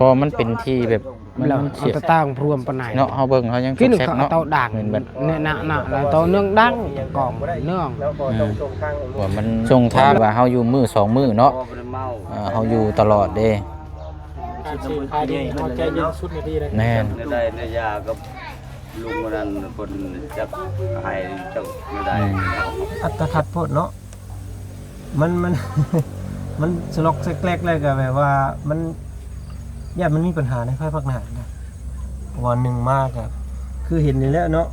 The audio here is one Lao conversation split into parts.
ເພາະມັນເປັນທີ່ແບບ ມັນ ແລ້ວ ມັນເສຍ ເອົາແຕ່ຕ່າງພວມປານໃດ ເນາະ ເຮົາເບິ່ງເຮົາຍັງ ຄືໜຶ່ງ ເຂົາເອົາເຕົາດ່າງ ແມ່ນແບບ ເນາະ ເນາະ ເຕົາເນື່ອງດັງ ກອງເລື່ອງ ເອີ ວ່າມັນສົ່ງທາງ ວ່າເຮົາຢູ່ມື້ສອງມື້ເນາະ ເອີ ເຮົາຢູ່ຕະຫຼອດເດ້ ການຊື້ຂາຍນີ້ເຮົາໃຈເຢັນສຸດໃນທີ່ເລີຍ ແມ່ນ ແນວໃດແນວຢາກັບລຸງຄົນນັ້ນ ເພິ່ນຈັກໃຫ້ຈັກແນວໃດ ອືມ ອັດຕະຄັດໂພດເນາະ. ມັນ ມັນ ມັນສະລັອກແຊກແລັກ ແລ້ວກໍແບບວ່າມັນ ຢ້ານມັນມີບັນຫາໃນພາຍພາກໜ້ານະ ເພາະວ່າໜຶ່ງມາກໍຄືເຫັນນີ້ແຫຼະເນາະ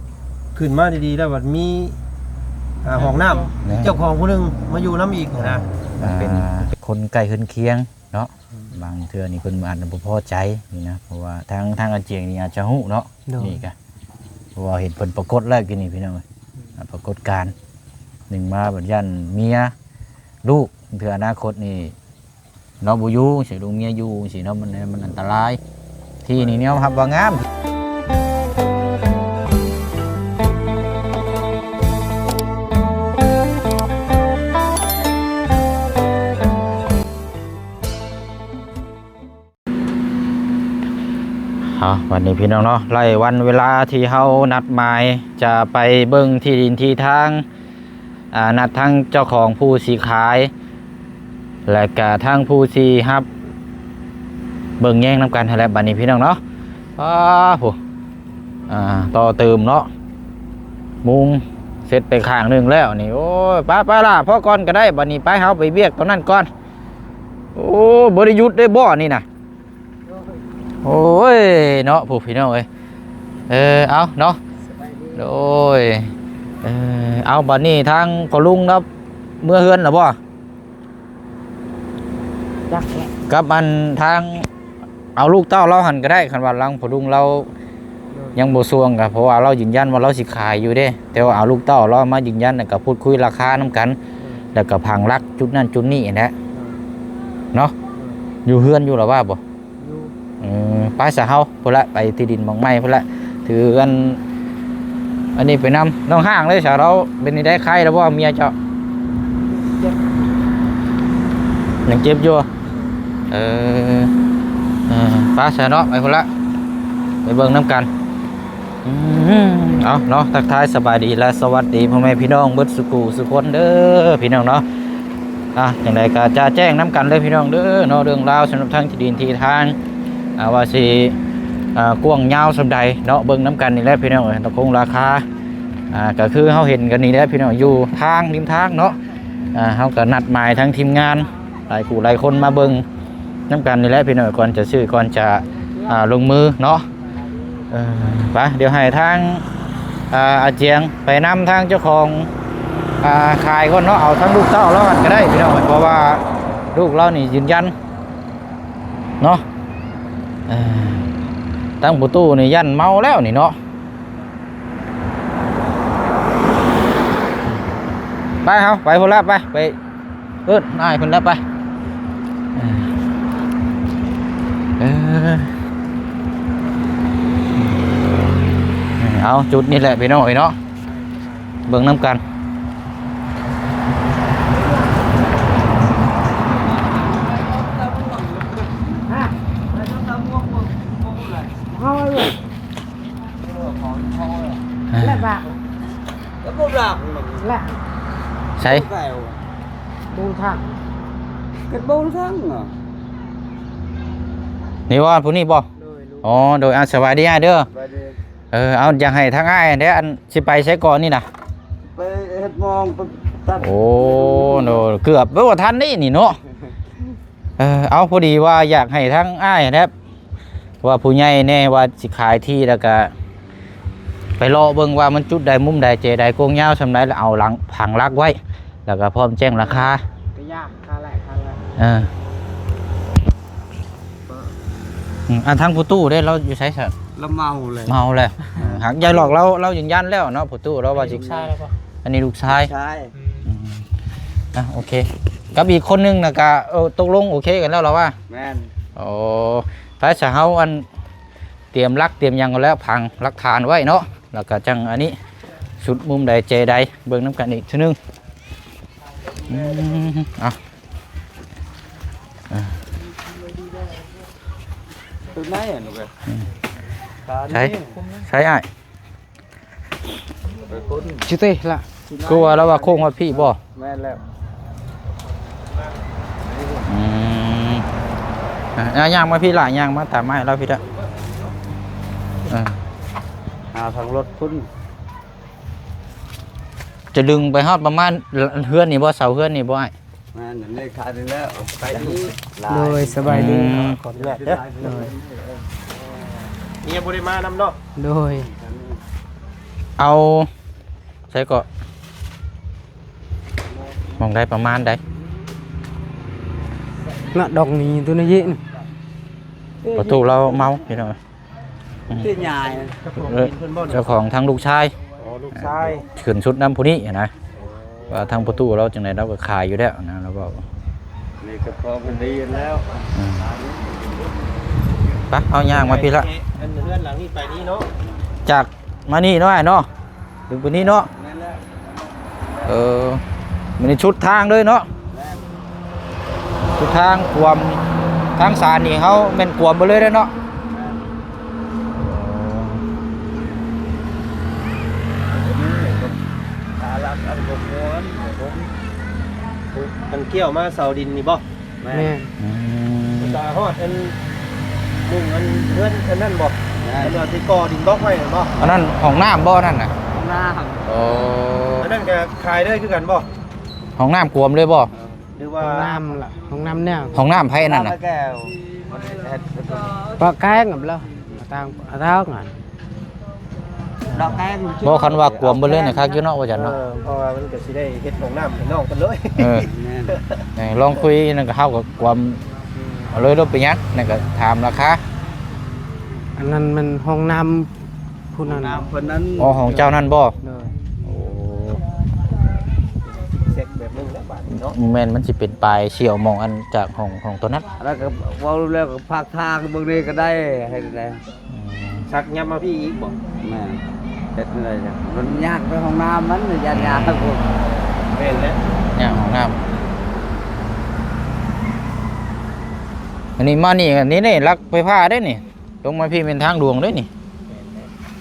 ຂຶ້ນມາດີໆ ແລ້ວບັດມີ ອ່າ ຫ້ອງນ້ຳ ແມ່ນ ເຈົ້າຂອງຜູ້ໜຶ່ງມາຢູ່ນຳອີກນະ ອ່າ ມັນເປັນ ອ່າ ຄົນໃກ້ເຮືອນຄຽງເນາະ ອືມ ບາງເທື່ອນີ້ເພິ່ນອາດບໍ່ພໍໃຈນີ້ນະ ເພາະວ່າທາງ ທາງອາຈຽງນີ້ອາດຈະຮູ້ເນາະ ໂດຍ ນີ້ກະ ເພາະວ່າເຫັນເພິ່ນປາກົດແລ້ວກີ້ນີ້ພີ່ນ້ອງເອີຍ ອືມ ປາກົດການ ໜຶ່ງມາບັດຢ້ານເມຍລູກ ເທື່ອອະນາຄົດນີ້ລາວບໍ່ຢູ່ ຊິລູກເມຍຢູ່ຈັ່ງຊີ້ເນາະ ມັນ ມັນອັນຕະລາຍ ທີ່ນີ້ຍອມຮັບວ່າງາມ. ເອົາ ບັດນີ້ພີ່ນ້ອງເນາະ ໄລ່ວັນເວລາທີ່ເຮົານັດໝາຍຈະໄປເບິ່ງທີ່ດິນທີ່ທາງ ອ່າ ນັດທັງເຈົ້າຂອງຜູ້ຊິຂາຍ ແລະກະທັງຜູ້ຊິຮັບ ເບິ່ງແຍງນຳກັນຫັ້ນແຫຼະ ບັດນີ້ພີ່ນ້ອງເນາະ ອ້າ ຜູ້ ອ່າ ຕໍ່ເຕີມເນາະ ມຸງເສັດໄປຂ້າງໜຶ່ງແລ້ວນີ້ ໂອ້ຍ ໄປໆ ລະ ພໍກ່ອນກໍໄດ້ ບັດນີ້ໄປ ເຮົາໄປວຽກຕົວນັ້ນກ່ອນ ໂອ້ ບໍ່ໄດ້ຢຸດເດ້ບໍ່ນີ້ນະ ໂອ້ຍເນາະ ຜູ້ພີ່ນ້ອງເອີຍ ເອີ ເອົາເນາະ ໂດຍ ເອີ ເອົາ ບັດນີ້ທາງພໍ່ລຸງລາວເມືອເຮືອນລະບໍ່? ຈັກແຫຼະ ກັບອັນທາງ ເອົາລູກເຕົ້າລາວຫັ້ນກໍໄດ້ ຄັນວ່າທາງພໍ່ລຸງລາວ ໂດຍ ຍັງບໍ່ຊ່ວງກໍ ເພາະວ່າລາວຢືນຢັນວ່າລາວຊິຂາຍຢູ່ເດ້ ແຕ່ວ່າເອົາລູກເຕົ້າລາວມາຢືນຢັນ ແລ້ວກໍພູດຄຸຍລາຄານຳກັນ ໂດຍ ແລ້ວກໍຜັງຫຼັກຈຸດນັ້ນຈຸດນີ້ຫັ້ນແຫຼະ ໂດຍ ເນາະ ໂດຍ ຢູ່ເຮືອນຢູ່ລະວ່າບໍ່? ຢູ່ ເອີ ໄປຊະເຮົາ ພຸ້ນລະ ໄປທີ່ດິນໝ່ອງໃໝ່ພຸ້ນລະ ຖືອັນ ອັນນີ້ໄປນຳ ນ້ອງຮ້າງເດ້ຊະ ລາວເປັນຈັ່ງໃດ ໄຂ້ແລ້ວບໍ່ເມຍເຈົ້າ? ເຈັບ ຍັງເຈັບຢູ່ ເອີ ເອີ ໄປຊະເນາະ ໄປພຸ້ນລະ ໄປເບິ່ງນຳກັນ. ອືມ ເອົາເນາະ ທັກທາຍສະບາຍດີ ແລະ ສະຫວັດດີພໍ່ແມ່ພີ່ນ້ອງເບິດສູ່ຜູ້ສູ່ຄົນເດີພີ່ນ້ອງເນາະ ອ່າ ຈັ່ງໃດກໍຈະແຈ້ງນຳກັນເດີພີ່ນ້ອງເດີເນາະ ເລື່ອງລາວສຳລັບທາງທີ່ດິນທີ່ທາງ ອ່າ ວ່າຊິ ອ່າ ກວ້າງຍາວສ່ຳໃດເນາະ ເບິ່ງນຳກັນນີ້ແຫຼະພີ່ນ້ອງເອີຍ ຕະຄົງລາຄາ ອ່າ ກໍຄືເຮົາເຫັນກັນນີ້ແຫຼະພີ່ນ້ອງ ຢູ່ທາງ ລິມທາງເນາະ ອ່າ ເຮົາກໍນັດໝາຍທັງທີມງານ ຫຼາຍຄູ່ຫຼາຍຄົນມາເບິ່ງນຳກັນນີ້ແຫຼະພີ່ນ້ອງ ກ່ອນຈະຊື້ ກ່ອນຈະ ອ່າ ລົງມືເນາະ ເອີ ໄປ ດຽວໃຫ້ທາງ ອ່າ ອາຈຽງໄປນຳທາງເຈົ້າຂອງ ອ່າ ຂາຍກ່ອນເນາະ ເອົາທາງລູກເຕົ້າລາວຫັ້ນກໍໄດ້ພີ່ນ້ອງ ເພາະວ່າລູກລາວນີ້ຢືນຢັນເນາະ ເອີ ທາງປະຕູນີ້ຢ້ານເມົາແລ້ວນີ້ເນາະ ໄປ ເຮົາໄປພຸ້ນລະ ໄປ ໄປ ເອີ້ນອ້າຍເພິ່ນແລ້ວໄປ ເອີ ເອົາ ຈຸດນີ້ແຫຼະພີ່ນ້ອງເອີຍເນາະ ເບິ່ງນຳກັນ ເອົາເລີຍ ແລະບາກ ແລ້ວບໍ່ບາກ ແລະ ໃສ ໂບນທາງ ກໍໂບນທາງເນາະ ນີ້ວ່າຜູ້ນີ້ບໍ່? ໂດຍ ອໍ ໂດຍ ອ່າ ສະບາຍດີອ້າຍເດີ ສະບາຍດີ ເອີ ເອົາ ຢາກໃຫ້ທາງອ້າຍແດ່ ອັນ ຊິໄປໃສກ່ອນນີ້ນະ? ໄປເຮັດມອງ ໄປຕັດ ໂອ້ ໂດຍ ເກືອບບໍ່ທັນນີ້ນີ້ເນາະ ເອີ ເອົາ ພໍດີວ່າຢາກໃຫ້ທາງອ້າຍແດ່ ວ່າຜູ້ໃຫຍ່ແດ່ວ່າຊິຂາຍທີ່ ແລ້ວກະໄປເລາະເບິ່ງວ່າມັນຈຸດໃດ ມຸມໃດ ເຈໃດ ກວ້າງຍາວສ່ຳໃດ ແລ້ວເອົາຫຼັງ ຝັງຫຼັກໄວ້ ແລ້ວກະພ້ອມແຈ້ງລາຄາ ກໍຍາກ ຄ່າແລກ ຄ່າແລກ ເອີ ອືມ ອັນທາງຜູ້ຕູ້ເດ້ ລາວຢູ່ໃສຊະ? ລາວເມົາແລ້ວ ເມົາແລ້ວ ຫາກຢ່າຫຼອກລາວ ລາວຢືນຢັນແລ້ວເນາະ ຜູ້ຕູ້ລາວວ່າຊິ ອັນນີ້ລູກຊາຍ ອັນນີ້ລູກຊາຍ ອືມ ອ່ະ ໂອເຄ ກັບອີກຄົນໜຶ່ງນະກະ ເອີ ຕົກລົງໂອເຄກັນແລ້ວລາວວ່າ ແມ່ນ ໂອ້ ໄປຊະ ເຮົາອັນ ຕຽມຫຼັກຕຽມຫຍັງກັນແລ້ວ ຝັງຫຼັກຖານໄວ້ເນາະ ແລ້ວກໍຈັ່ງອັນນີ້ ສຸດມຸມໃດເຈໃດ ເບິ່ງນຳກັນອີກເທື່ອໜຶ່ງ ອືມ ເອົາ ເອີ ໃນຫັ້ນເວີຍ ອືມ ຕາ ໃສ ນີ້ ໃສອ້າຍ ໄປພຸ້ນ ຊິເຕະລະ ຄືວ່າລາວວ່າໂຄ້ງຮອດພີ້ບໍ່? ແມ່ນແລ້ວ ອືມ ອ່າ ຍ່າງມາພີ້ລະ ຍ່າງມາຕາມອ້າຍລາວພີ້ລະ ເອີ ຫາທາງລົດພຸ້ນ ຈະດຶງໄປຮອດປະມານເຮືອນນີ້ບໍ່? ເສົາເຮືອນນີ້ບໍ່ອ້າຍ? ແມ່ນ ເລຂານີ້ແລ້ວ ໄປອີກ ໂດຍ ສະບາຍດີ ອືມ ຂໍອະນຸຍາດເດີ ໂດຍ ເມຍບໍ່ໄດ້ມານຳເນາະ ໂດຍ ເອົາ ໃສເກາະ ໝ່ອງໃດ ປະມານໃດ ນະ ດອກນີ້ ໂຕນີ້ ປະຕູລາວເມົາ ພີ່ນ້ອງ. ອືມ ເປັນຍາຍ ເອີ ເຈົ້າຂອງທາງລູກຊາຍ ອໍ ລູກຊາຍ ຂຶ້ນຊຸດນຳຜູ້ນີ້ຫັ້ນນະ ວ່າທາງປະຕູລາວຈັ່ງໃດລາວກໍຂາຍຢູ່ແລ້ວນະ ລາວເວົ້າ ນີ້ກໍພໍເພິ່ນໄດ້ຍິນແລ້ວ ອືມ ໄປ ເຮົາຍ່າງມາພີ້ລະ ອັນເຮືອນຫຼັງນີ້ໄປນີ້ເນາະ ຈາກມານີ້ເນາະ ອ້າຍເນາະ. ເບິ່ງຜູ້ນີ້ເນາະ ແມ່ນແລ້ວ ເອີ ມັນນີ້ຊຸດທາງເລີຍເນາະ ແມ່ນ ຊຸດທາງກວມ ທາງສານນີ້ເຮົາແມ່ນກວມເບິດເລີຍເດ້ເນາະ ແມ່ນ ໂອ້ ນີ້ກໍ ຂາຫຼັກອັນບໍ່ຄວນ ອັນກ່ຽວມາເສົາດິນນີ້ບໍ່? ແມ່ນ ແມ່ນ ອືມ ກະຮອດອັນມຸງອັນເຮືອນອັນນັ້ນບໍ່? ແມ່ນ ອັນວ່າຊິກໍ່ດິນບລັອກໄວ້ນັ້ນບໍ່? ອັນນັ້ນຫ້ອງນ້ຳບໍ່ ອັນນັ້ນນະ? ຫ້ອງນ້ຳ ໂອ້ ອັນນັ້ນກະຂາຍເລີຍຄືກັນບໍ່? ຫ້ອງນ້ຳກວມເລີຍບໍ່? ເອີ ຫຼືວ່າຫ້ອງນ້ຳລະ ຫ້ອງນ້ຳແນວ ຫ້ອງນ້ຳໃຜອັນນັ້ນນະ? ປະແກງກັບລາວ ຕາງ ຕາງ ດອກແກງ ບໍ່ ຄັນວ່າກວມເບິດເລີຍນີ້ຄັກຢູ່ເນາະ ວ່າຊັ້ນເນາະ ເອີ ເພາະວ່າມັນກໍຊິໄດ້ເຮັດຫ້ອງນ້ຳໃຫ້ນ້ອງເພິ່ນເລີຍ ເອີ ແມ່ນ ເອີ ລອງຄຸຍນັ້ນກໍ ເຮົາກໍກວມ ອືມ ເອົາເລີຍໂລດ ເປັນຫຍັງ ນັ້ນກໍຖາມລາຄາ ອັນນັ້ນແມ່ນຫ້ອງນ້ຳຜູ້ນັ້ນ ຫ້ອງນ້ຳເພິ່ນນັ້ນ ອໍ ຂອງເຈົ້ານັ້ນບໍ່? ໂດຍ ໂອ້ ເຊັກແບບໜຶ່ງແລ້ວບາດນີ້ເນາະ ແມ່ນ ມັນຊິເປັນປາຍສ່ຽວໝ່ອງອັນຈາກຫ້ອງ ຫ້ອງຕົວນັ້ນ ແລ້ວກໍເວົ້າແລ້ວກໍພາກທາງເບິ່ງນີ້ກໍໄດ້ ເຮັດແນວໃດ? ອືມ ຊັກຫຍັບມາພີ້ອີກບໍ່? ແມ່ນ ເຮັດຈັ່ງໃດຈັ່ງ ມັນຍາກແຕ່ຫ້ອງນ້ຳມັນ ຢ້ານຍາກພຸ້ນ ແມ່ນແຫຼະ ຍາກຫ້ອງນ້ຳ ອັນນີ້ມານີ້ ອັນນີ້ເດ້ ຫຼັກໄຟຟ້າເດ້ນີ້ ລົງມາພີ້ແມ່ນທາງຫຼວງເດ້ນີ້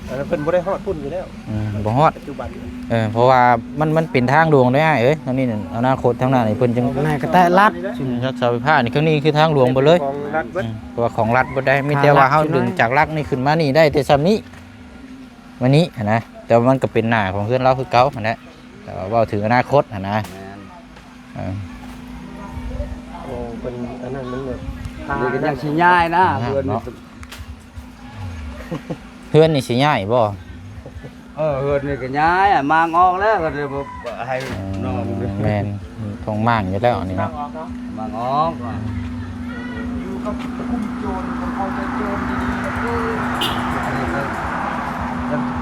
ອັນນັ້ນເພິ່ນບໍ່ໄດ້ຮອດພຸ້ນຢູ່ແລ້ວ ອືມ ບໍ່ຮອດ ປັດຈຸບັນ ເອີ ເພາະວ່າມັນ ມັນເປັນທາງຫຼວງເດ້ອ້າຍເອີຍ ອັນນີ້ອະນາຄົດທາງໜ້ານີ້ເພິ່ນຈຶ່ງ ແມ່ນກະແຕະລັດ ອືມ ລັກເສົາໄຟຟ້ານີ້ ຂ້າງນີ້ຄືທາງຫຼວງເບິດເລີຍ ຂອງລັດເບິດ ອືມ ເພາະວ່າຂອງລັດເບິດໄດ໋ ມີແຕ່ວ່າເຮົາດຶງຈາກຫຼັກນີ້ຂຶ້ນມານີ້ໄດ້ແຕ່ຊ່ຳນີ້ ມານີ້ຫັ້ນນະ ແຕ່ວ່າມັນກໍເປັນໜ້າຂອງເຮືອນລາວຄືເກົ່າຫັ້ນແຫຼະ ແຕ່ວ່າເວົ້າເຖິງອະນາຄົດຫັ້ນນະ ແມ່ນ ເອີ ໂອ້ ເປັນອັນນັ້ນມັນແບບ ນີ້ກໍຍັງຊິຍ້າຍນະ ເຮືອນເນາະ ເຮືອນນີ້ຊິຍ້າຍບໍ່? ເອີ ເຮືອນນີ້ກໍຍ້າຍ ມ້າງອອກແລ້ວ ກໍເລີຍບໍ່ໃຫ້ ເອີ ນອນ ແມ່ນ ຕ້ອງມ້າງຢູ່ແລ້ວອັນນີ້ເນາະ ມ້າງອອກເນາະ ມ້າງອອກ ຢູ່ກັບກຸ່ມໂຈນ ເຂົາເຈົ້າໂຈນດີໆ ເ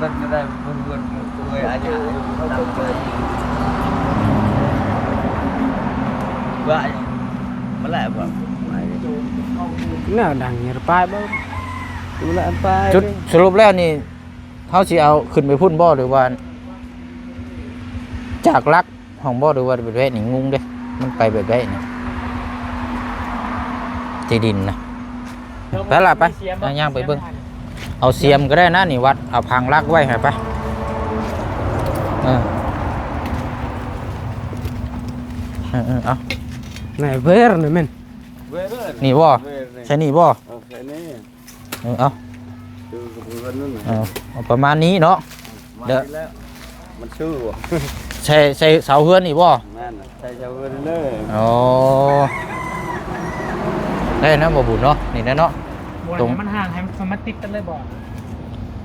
ປັນໄດ້ເຮືອນເມື່ອຍອາຍາ ເພື່ອ ມັນແຫຼະ ແນວດັງນີ້ປາຍເບິ່ງ ຢູ່ລະອັນປາຍ ຈຸດສະຫຼຸບແລ້ວນີ້ ເຮົາຊິເອົາຂຶ້ນໄປພຸ້ນບໍ່ ຫຼືວ່າຈາກຫຼັກຫ້ອງບໍ່ ຫຼືວ່າແບບໃດນີ້? ງົງເດ້ ມັນໄປແບບໃດນີ້ ທີ່ດິນນະ? ໄປລະ ໄປ ຍ່າງໄປເບິ່ງ ເອົາສຽມກໍໄດ້ນະ ນີ້ວັດ ເອົາຜັງຫຼັກໄວ້ໃຫ້ໄປ ເອີ ເອີ ເອີ ເອົາ ແມ່ນເວີນນີ້ແມ່ນ ເວີນນີ້ບໍ່? ເວີນນີ້ ໃຊ່ນີ້ບໍ່? ເອີ ໃຊ່ນີ້ ເອີ ເອົາ ຄືກັບເຮືອນນັ້ນນະ ເອີ ເອົາປະມານນີ້ເນາະ ເດີ ມັນຊື່ບໍ່? ໃສ່ ໃສ່ເສົາເຮືອນນີ້ບໍ່? ແມ່ນ ໃສ່ເສົາເຮືອນເລີຍ ອໍ ໄດ້ນະ ບໍ່ບຸນເນາະ ນີ້ແຫຼະເນາະ ບໍ່ ຕົງ ໃຫ້ມັນຫ່າງ ໃຫ້ມັນ ໃຫ້ມັນຕິດກັນເລີຍບໍ່?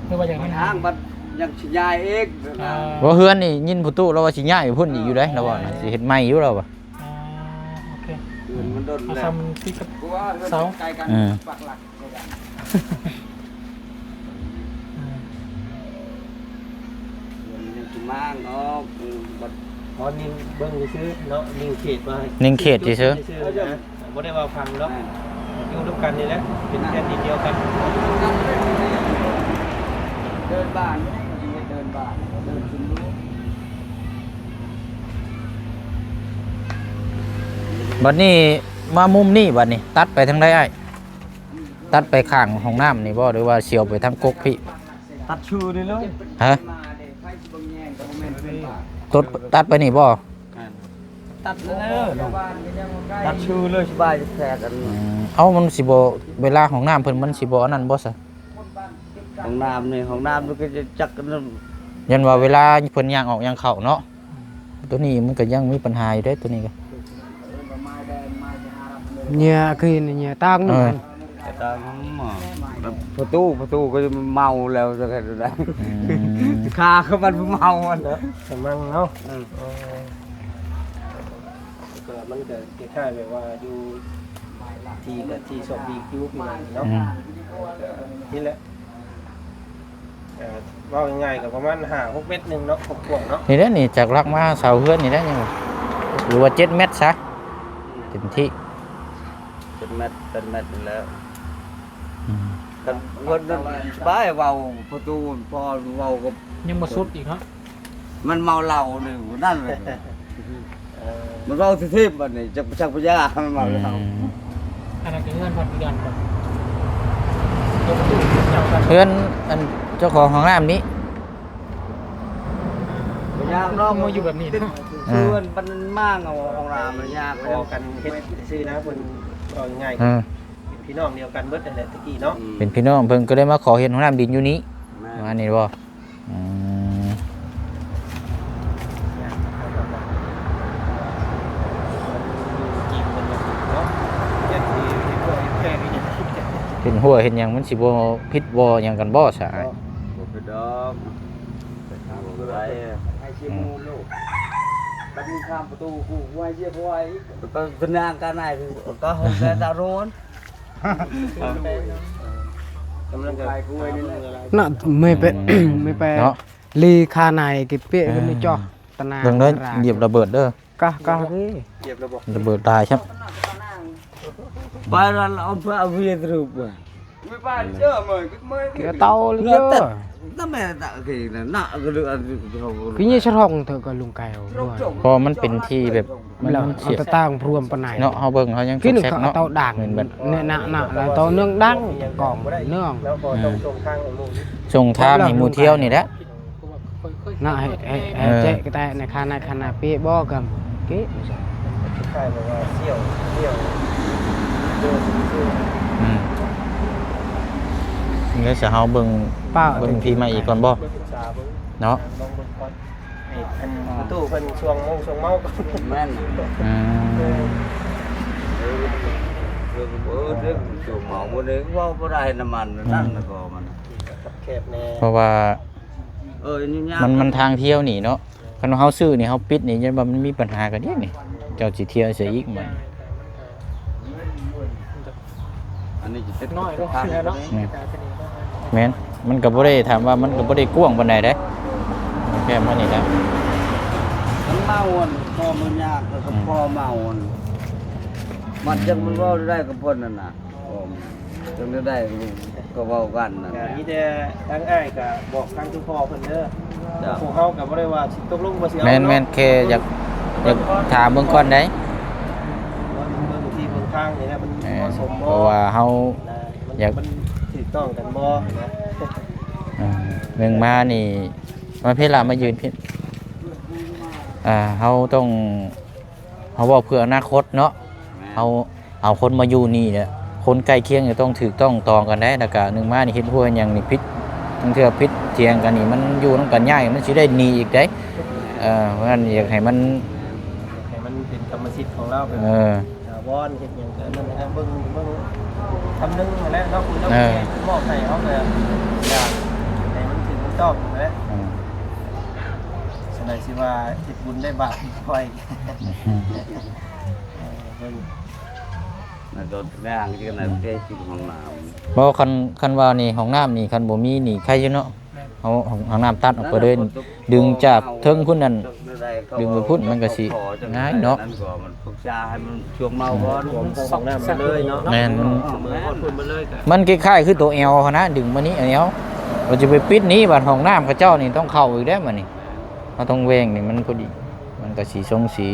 ຫຼືວ່າຢາກໃຫ້ມັນຫ່າງ ມັນຫ່າງ ບັດຍັງຊິຍ້າຍອີກ ເອີ ບໍ່ ເຮືອນນີ້ຍິນພໍ່ຕູ້ລາວວ່າຊິຍ້າຍໄປພຸ້ນອີກຢູ່ເດ້ ລາວວ່າຊິເຮັດໃໝ່ຢູ່ ລາວວ່າ ອໍ ໂອເຄ ເຮືອນມັນດົນ ເອົາ ແລ້ວ ສ່ຳຕິດກັບ ເສົາ ໃກ້ກັນ ອືມ ປັກຫຼັກ ມັນຍັງຊິມ້າງອອກ ເອີ ບັດ ອໍ ນີ້ເບິ່ງຊື່ໆເນາະ ນີ້ເຂດວ່າ ນີ້ເຂດຊື່ໆ ຊື່ໆນະ ບໍ່ໄດ້ວ່າພັງເນາະ ແມ່ນ ຢູ່ນຳກັນນີ້ແຫຼະ ເປັນແຜ່ນດິນດຽວກັນ ເດີ່ນບ້ານ ເດີ່ນບ້ານ ເດີ່ນຊຸມລູກ ບັດນີ້ມາມຸມນີ້ ບັດນີ້ຕັດໄປທາງໃດອ້າຍ? ຕັດໄປຂ້າງຫ້ອງນ້ຳນີ້ບໍ່ ຫຼືວ່າສຽວໄປທາງກົກພີ້? ຕັດຊື່ນີ້ເລີຍ. ຮະ? ຕັດ ຕັດໄປນີ້ບໍ່? ແມ່ນ ຕັດເລີຍເນາະ ຕັດຊື່ເລີຍ ສະບາຍແທ້ກັນ. ອືມ ເອົ້າ ມັນຊິບໍ່ ເວລາຫ້ອງນ້ຳເພິ່ນມັນຊິບໍ່ອັນນັ້ນບໍ່ຊະ? ຫ້ອງນ້ຳນີ້ ຫ້ອງນ້ຳນີ້ກໍຈະຈັກອັນນັ້ນ ຢ້ານວ່າເວລາເພິ່ນຍ່າງອອກຍ່າງເຂົ້າເນາະ. ໂຕນີ້ມັນກໍຍັງມີປັນຫາຢູ່ເດ້ ໂຕນີ້ກໍ ເຫຍື່ອຄືເຫຍື່ອຕາງ ເອີ ຫັ້ນ ຕາງ ປະຕູ ປະຕູກໍເມົາແລ້ວ ຈະເຮັດແນວໃດ? ອືມ ຂ້າຄືມັນເມົາຫັ້ນເນາະ ກຳລັງເນາະ. ອືມ ເອີ ກໍມັນກໍຄ້າຍໆແບບວ່າຢູ່ທີ່ ກໍທີ່ຊອກດີຢູ່ ພີ່ນ້ອງເນາະ. ອືມ ກໍນີ້ແຫຼະ ເອີ ເວົ້າງ່າຍໆກໍປະມານຫ້າຫົກແມັດໜຶ່ງເນາະ ຄວາມກວ້າງເນາະ. ນີ້ແຫຼະ ນີ້ຈາກຫຼັກມາເສົາເຮືອນນີ້ແຫຼະ ຍັງ ຫຼືວ່າເຈັດແມັດຊະ ເຕັມທີ່ ເຈັດແມັດ ແປດແມັດນີ້ແຫຼະ. ອືມ ຄັນເພິ່ນນັ້ນສະບາຍ ເວົ້າປະຕູ ພໍເວົ້າກໍຍັງບໍ່ສຸດອີກເນາະ. ມັນເມົາເຫຼົ້ານີ້ນັ້ນເລີຍ. ເອີ ມັນເວົ້າທິບໆ ບັດນີ້ຈັກ ຈັກພະຍາ ມັນເມົາເຫຼົ້າ. ອືມ ອັນນັ້ນຄືເຮືອນພັກຢູ່ດ້ານ ເຮືອນອັນເຈົ້າຂອງຫ້ອງນ້ຳນີ້ ພະຍາເນາະ ມາຢູ່ແບບນີ້ເນາະ. ເຮືອນ ເອີ ມັນມາງເອົາຫ້ອງນ້ຳມັນຍາກ ພໍກັນເຮັດຊື່ນະ ເພິ່ນເວົ້າງ່າຍໆ ເອີ ເປັນພີ່ນ້ອງດຽວກັນເບິດຫັ້ນແຫຼະແຕ່ກີ້ເນາະ. ອືມ ເປັນພີ່ນ້ອງ ເພິ່ນກໍເລີຍມາຂໍເຮັດຫ້ອງນ້ຳດິນຢູ່ນີ້. ແມ່ນ ວ່ານີ້ບໍ່? ອືມ ເປັນຮົ້ວເຮັດຫຍັງ ມັນຊິບໍ່ຜິດບໍ່ຫຍັງກັນບໍ່ຊະອ້າຍ? ບໍ່ຜິດດອກ ໄປຖາມຜູ້ໃດ. ອືມ ບັດນີ້ຂ້າມປະຕູ ກູໃຫ້ເສຍຜູ້ໃດ ໄປນາງການນາຍ ກໍເຮົາແຕ່ຕາໂຣນ. ນະ ໄມ່ໄປ ອືມ ໄມ່ໄປ ເນາະ ລີຄານາຍກິເປະ ເອີ ເປັນຈົກຕະນາງ ເບິ່ງເດີ ຢຽບລະເບີດເດີ ກະ ກະ ຢຽບລະເບີດ ລະເບີດຕາຍຊ້ຳ. ໄປລະ ເອົາເພື່ອເອົາເວຍຕຣູບ ເຕົາເລີຍ ຄືນີ້ສະທ້ອງເຖິງກັບລຸງໄກ່ ເພາະມັນເປັນທີ່ແບບ ມັນ ມັນເສຍ ຕາງພວມປານໃດເນາະ. ເຮົາເບິ່ງເຮົາຍັງ ຄືນີ້ ສະແຊກເນາະ ເຕົາດັງ ແມ່ນແບບ ເນາະ ເນາະ ເນາະ ເຕົາເນື່ອງດັງ ກອງເນື່ອງ ເອີ ສົ່ງທາງໃຫ້ໝູ່ທ່ຽວນີ້ແຫຼະ ເນາະ ໃຫ້ ໃຫ້ ໃຫ້ ເອີ ແຈະກະແຕະໃນຄານາຍຄານາເປະບໍ່ກຳເກະ ຄ້າຍໆແບບວ່າສ່ຽວ ສ່ຽວ ອືມ ແລ້ວສະເຮົາເບິ່ງ ເບິ່ງທີ່ໃໝ່ອີກກ່ອນບໍ່ ເນາະ ລອງເບິ່ງກ່ອນ. ໃຫ້ອັນປະຕູເພິ່ນຊ່ວງໂມງຊ່ວງເມົາ ແມ່ນ ອືມ ເອີ ເອີ ເອີ ຊ່ວງເມົາມື້ນີ້ເວົ້າບໍ່ໄດ້ນຳມັນ ອືມ ນັ້ນນະກໍມັນຄັບແຄບແດ່ ເພາະວ່າ ເອີ ມັນ ມັນທາງທ່ຽວນີ້ເນາະ ຄັນວ່າເຮົາຊື້ນີ້ ເຮົາປິດນີ້ ຢ້ານວ່າມັນມີບັນຫາກັນອີກນີ້ ເຈົ້າຊິທ່ຽວໃສ່ອີກມັນ. ອັນນີ້ຈະເປັນນ້ອຍລົງເທື່ອເນາະ ແມ່ນ ແມ່ນ ມັນກໍບໍ່ໄດ້ ຖາມວ່າມັນກໍບໍ່ໄດ້ກວ້າງປານໃດເດ້ ແຄບມານີ້ແຫຼະ ມັນເມົາອັນ ພໍມັນຍາກ ແລ້ວກໍ ອືມ ພໍເມົາອັນ ມັນຈັ່ງມັນເວົ້າໄດ້ກັບເພິ່ນນັ້ນນະ ຈັ່ງໄດ້ ກໍເວົ້າກັນນັ້ນ ມີແຕ່ທາງອ້າຍກໍບອກທາງຊຸມພໍ່ເພິ່ນເດີ ເຈົ້າ ພວກເຮົາກໍບໍ່ໄດ້ວ່າຊິຕົກລົງບໍ່ຊິເອົາ ແມ່ນ ເນາະ ແມ່ນ ແຄ່ຢາກ ຢາກຖາມເບິ່ງກ່ອນໃດ ເບິ່ງທີ່ເບິ່ງທາງນີ້ແຫຼະ ມັນ ເອີ ເໝາະສົມບໍ່ ເພາະວ່າເຮົາ ນະ ມັນ ຢາກ ມັນຖືກຕ້ອງກັນບໍ່ນະ ເອີ ໜຶ່ງມານີ້ ມາພີ້ລະ ມາຢືນພີ້ ອ່າ ເຮົາຕ້ອງ ເຮົາເວົ້າເພື່ອອະນາຄົດເນາະ ແມ່ນ ເຮົາເອົາຄົນມາຢູ່ນີ້ແຫຼະ ຄົນໃກ້ຄຽງຈະຕ້ອງຖືກຕ້ອງຕອງກັນໄດ໋ ແລ້ວກະໜຶ່ງມານີ້ເຮັດຮົ້ວຫຍັງນີ້ຜິດ ລາງເທື່ອຜິດຖຽງກັນນີ້ ມັນຢູ່ນຳກັນຍາກ ມັນຊິໄດ້ໜີອີກໄດ໋ ເອີ ເພາະນັ້ນຢາກໃຫ້ມັນ ໃຫ້ມັນເປັນກຳມະສິດຂອງລາວ ເປັນ ເອີ ຖາວອນ ເຮັດຫຍັງກໍນັ້ນແຫຼະ ເບິ່ງ ເບິ່ງຄຳນຶງຫັ້ນແຫຼະເນາະ ຜູ້ເຈົ້າ ເອີ ຜູ້ໃຫຍ່ເພິ່ນມອບໃຫ້ເຮົາກໍຢາກໃຫ້ມັນຖືກມັນຕ້ອງຫັ້ນແຫຼະ ອືມ ສ່ວນໃດຊິວ່າເຮັດບຸນໄດ້ບາບ ຄ່ອຍ ອືມ ເອີ ເບິ່ງ ນັ້ນກໍໄດ້ອ່າງທີ່ກັນນະ ອືມ ແຕ່ຊິຫ້ອງນ້ຳ ບໍ່ ຄັນ ຄັນວ່ານີ້ຫ້ອງນ້ຳນີ້ ຄັນບໍ່ມີນີ້ໄຄຢູ່ເນາະ ເຮົາ ເຮົາ ເຮົານ້ຳຕັດອອກໄປເລີຍ ດຶງຈາກເທິງພຸ້ນນັ້ນ ດຶງໄປພຸ້ນ ມັນກໍຊິງ່າຍເນາະ ມັນກໍມັນປຶກສາໃຫ້ມັນຊ່ວງເມົາກ່ອນ ອືມ ຫ້ອງນ້ຳໄປເລີຍເນາະ ແມ່ນ ເອີ ເອົາມືຮອດພຸ້ນໄປເລີຍ ມັນຄ້າຍໆຄືໂຕແອວຫັ້ນນະ ດຶງມານີ້ແອວ ວ່າຈະໄປປິດນີ້ ບາດຫ້ອງນ້ຳເຂົາເຈົ້ານີ້ຕ້ອງເຂົ້າອີກແລ້ວ ບາດນີ້ເຮົາຕ້ອງແຫວ່ງນີ້ ມັນພໍດີ ມັນກໍຊິຊົງຊິ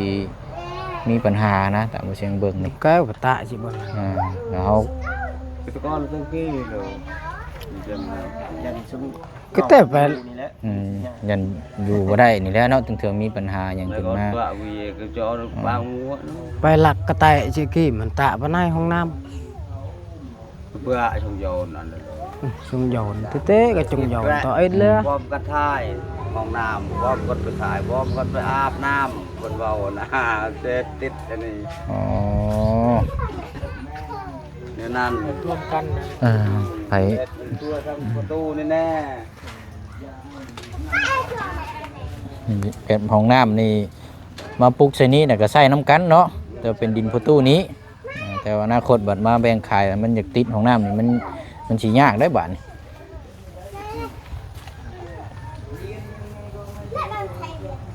ມີບັນຫານະ ຕາມບໍ່ຊຽງເບິ່ງນີ້ ແກ້ວກະຕະຊິເບິ່ງ ອ່າ ແລ້ວເຮົາ ແຕ່ກ່ອນຕັ້ງກີ້ໂລ ຍັນຊຸມ ກໍແຕ່ໄປ ນີ້ແຫຼະ ອືມ ຢ້ານຢູ່ບໍ່ໄດ້ນີ້ແຫຼະເນາະ ເທື່ອໆມີບັນຫາຫຍັງຂຶ້ນມາ ແລ້ວກໍວ່າວີກໍຈະເອົາປາງຫົວ ໄປລັກກະແຕະຊິກີ້ ມັນຕະປານໃນຫ້ອງນ້ຳ ເພື່ອຊົງຢອນອັນນັ້ນ ຊົງຢອນ ແຕ່ໆກໍຊົງຢອນຕໍ່ເອັດເລີຍ ພ້ອມກັນຖ່າຍຫ້ອງນ້ຳ ພ້ອມກັນໄປຖ່າຍ ພ້ອມກັນໄປອາບນ້ຳ ເພິ່ນເວົ້ານະ ເສບຕິດອັນນີ້ ອໍ ແນວນັ້ນ ລວມກັນນະ ເອີ ໄປ ເຮັດເປັນຄົວທາງປະຕູນີ້ແນ່ ແບບຫ້ອງນ້ຳນີ້ ມາປຸກໃສ່ນີ້ນະ ກໍໃຊ້ນຳກັນເນາະ ແຕ່ເປັນດິນປະຕູນີ້ ເອີ ແຕ່ວ່າອະນາຄົດບັດມາແບ່ງຂາຍ ມັນຢາກຕິດຫ້ອງນ້ຳນີ້ ມັນ ມັນຊິຍາກໄດ໋ບາດນີ້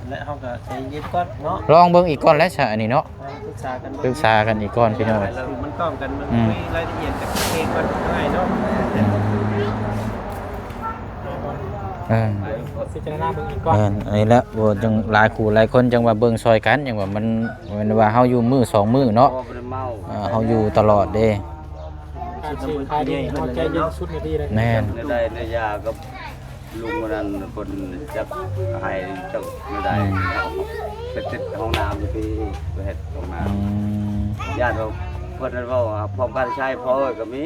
ແລະເຮົາກໍໃຈເຢັນກ່ອນເນາະ ລອງເບິ່ງອີກກ່ອນແຫຼະຊະ ອັນນີ້ເນາະ ເອີ ປຶກສາກັນເບິ່ງ ປຶກສາກັນອີກກ່ອນພີ່ນ້ອງ ມັນຕ້ອງກັນ ມັນ ອືມ ຄຸຍລາຍລະອຽດກັນເອງກ່ອນ ງ່າຍເນາະ ອືມ ເອີ ພິຈາລະນາເບິ່ງອີກກ່ອນ ແມ່ນ ອັນນີ້ແຫຼະ ບໍ່ ຈັ່ງຫຼາຍຄູ່ຫຼາຍຄົນຈັ່ງວ່າເບິ່ງຊ່ອຍກັນ ຈັ່ງວ່າມັນ ບໍ່ແມ່ນວ່າເຮົາຢູ່ມື້ສອງມື້ເນາະ ເອີ ເຮົາຢູ່ຕະຫຼອດເດ້ ການຊື້ຂາຍດີ ເຮົາໃຈເຢັນສຸດນະດີເລີຍ ແມ່ນ ໄດ້ໄດ້ຢາກັບ ລຸງຄົນນັ້ນເພິ່ນຈັກໃຫ້ຈັກແນວໃດ ອືມ ໄປຕິດຫ້ອງນ້ຳຢູ່ພີ້ ໄປເຮັດຫ້ອງນ້ຳ ອືມ ຢ້ານວ່າເພິ່ນເວົ້າພ້ອມກັນໃຊ້ພໍກໍມີ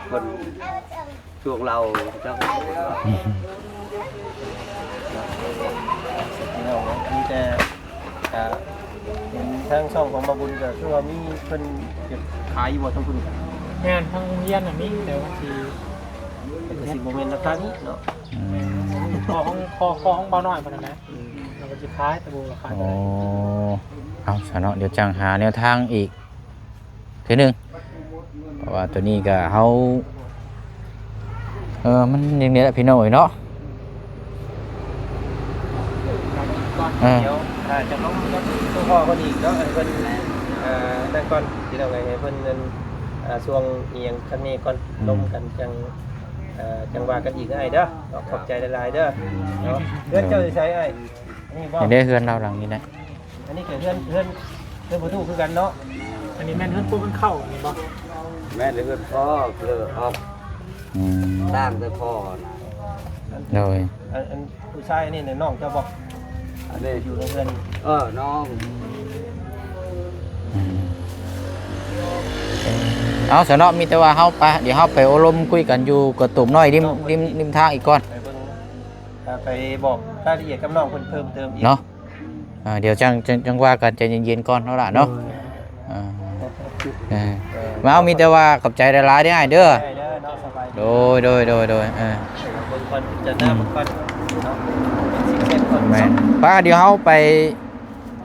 ເພິ່ນຊ່ວງເລົ່າເຈົ້າ ອືມ ພີ່ນ້ອງເນາະ ມີແຕ່ ກະເຫັນທາງຊ່ອງຂອງບ່າວບຸນກໍຄືວ່າມີເພິ່ນຈະຂາຍຢູ່ບໍ່ທາງພຸ້ນ? ແມ່ນ ທາງໂຮງຮຽນນະມີ ແຕ່ວ່າຊິ ແຕ່ກໍຊິບໍ່ແມ່ນລາຄານີ້ເນາະ ອືມ ຂໍຂອງ ຂໍ ຂໍຂອງບ່າວນ້ອຍພຸ້ນນະ ອືມ ແລ້ວກໍຊິຂາຍ ແຕ່ບໍ່ລາຄາ ໂອ້ ເທົ່າໃດ ເອົາຊະເນາະ ດຽວຈັ່ງຫາແນວທາງອີກ ເທື່ອໜຶ່ງ ເພາະວ່າໂຕນີ້ກະເຮົາ ເອີ ມັນຢ່າງນີ້ແຫຼະພີ່ນ້ອງເອີຍເນາະ ເອີ ດຽວ ອ່າ ຈະລົມກັບໂຕພໍ່ເພິ່ນອີກເນາະ ໃຫ້ເພິ່ນ ເອີ ນັ້ນກ່ອນ ພີ່ນ້ອງເອີຍ ໃຫ້ເພິ່ນນັ້ນ ອ່າ ຊ່ວງອີ່ຫຍັງຄັກແນ່ກ່ອນ ອືມ ລົມກັນຈັ່ງ ເອີ ຈັ່ງວ່າກັນອີກເດີອ້າຍເດີ ຂອບໃຈຫຼາຍໆເດີເນາະ ເຮືອນເຈົ້າຢູ່ໃສອ້າຍ? ນີ້ບໍ່? ນີ້ເດ້ ເຮືອນລາວຫຼັງນີ້ແຫຼະ ອັນນີ້ກໍເຮືອນ ເຮືອນ ເຮືອນພໍ່ຕູ້ຄືກັນເນາະ ອັນນີ້ແມ່ນເຮືອນປູເພິ່ນເຂົ້ານີ້ບໍ່? ແມ່ນເຮືອນພໍ່ເລີອອກ ອືມ ຕ່າງແຕ່ພໍ່ນະ ໂດຍ ອັນ ອັນຜູ້ຊາຍອັນນີ້ນ້ອງເຈົ້າບໍ່? ອັນນີ້ຢູ່ໃນເຮືອນ ເອີ ນ້ອງ ອືມ ເອົາຊະເນາະ ມີແຕ່ວ່າເຮົາໄປ ດຽວເຮົາໄປໂອ້ລົມຄຸຍກັນຢູ່ກະຕູບນ້ອຍ ລິມ ລິມ ລິມທາງອີກກ່ອນ ໄປເບິ່ງ ເອີ ໄປບອກລາຍລະອຽດກັບນ້ອງເພິ່ນເພີ່ມເຕີມອີກເນາະ ອ່າ ດຽວຈັ່ງ ຈັ່ງ ຈັ່ງວ່າກັນ ໃຈເຢັນໆກ່ອນເນາະຫຼ້າເນາະ ໂດຍ ອ່າ ເອີ ເອີ ມາ ມີແຕ່ວ່າຂອບໃຈຫຼາຍໆເດີອ້າຍເດີ ໄດ້ເດີເນາະ ສະບາຍດີ ໂດຍ ໂດຍ ໂດຍ ໂດຍ ເອີ ເບິ່ງກ່ອນ ພິຈາລະນາເບິ່ງກ່ອນເນາະ ເປັນສິ່ງເສບກ່ອນ ແມ່ນ ໄປ ດຽວເຮົາໄປ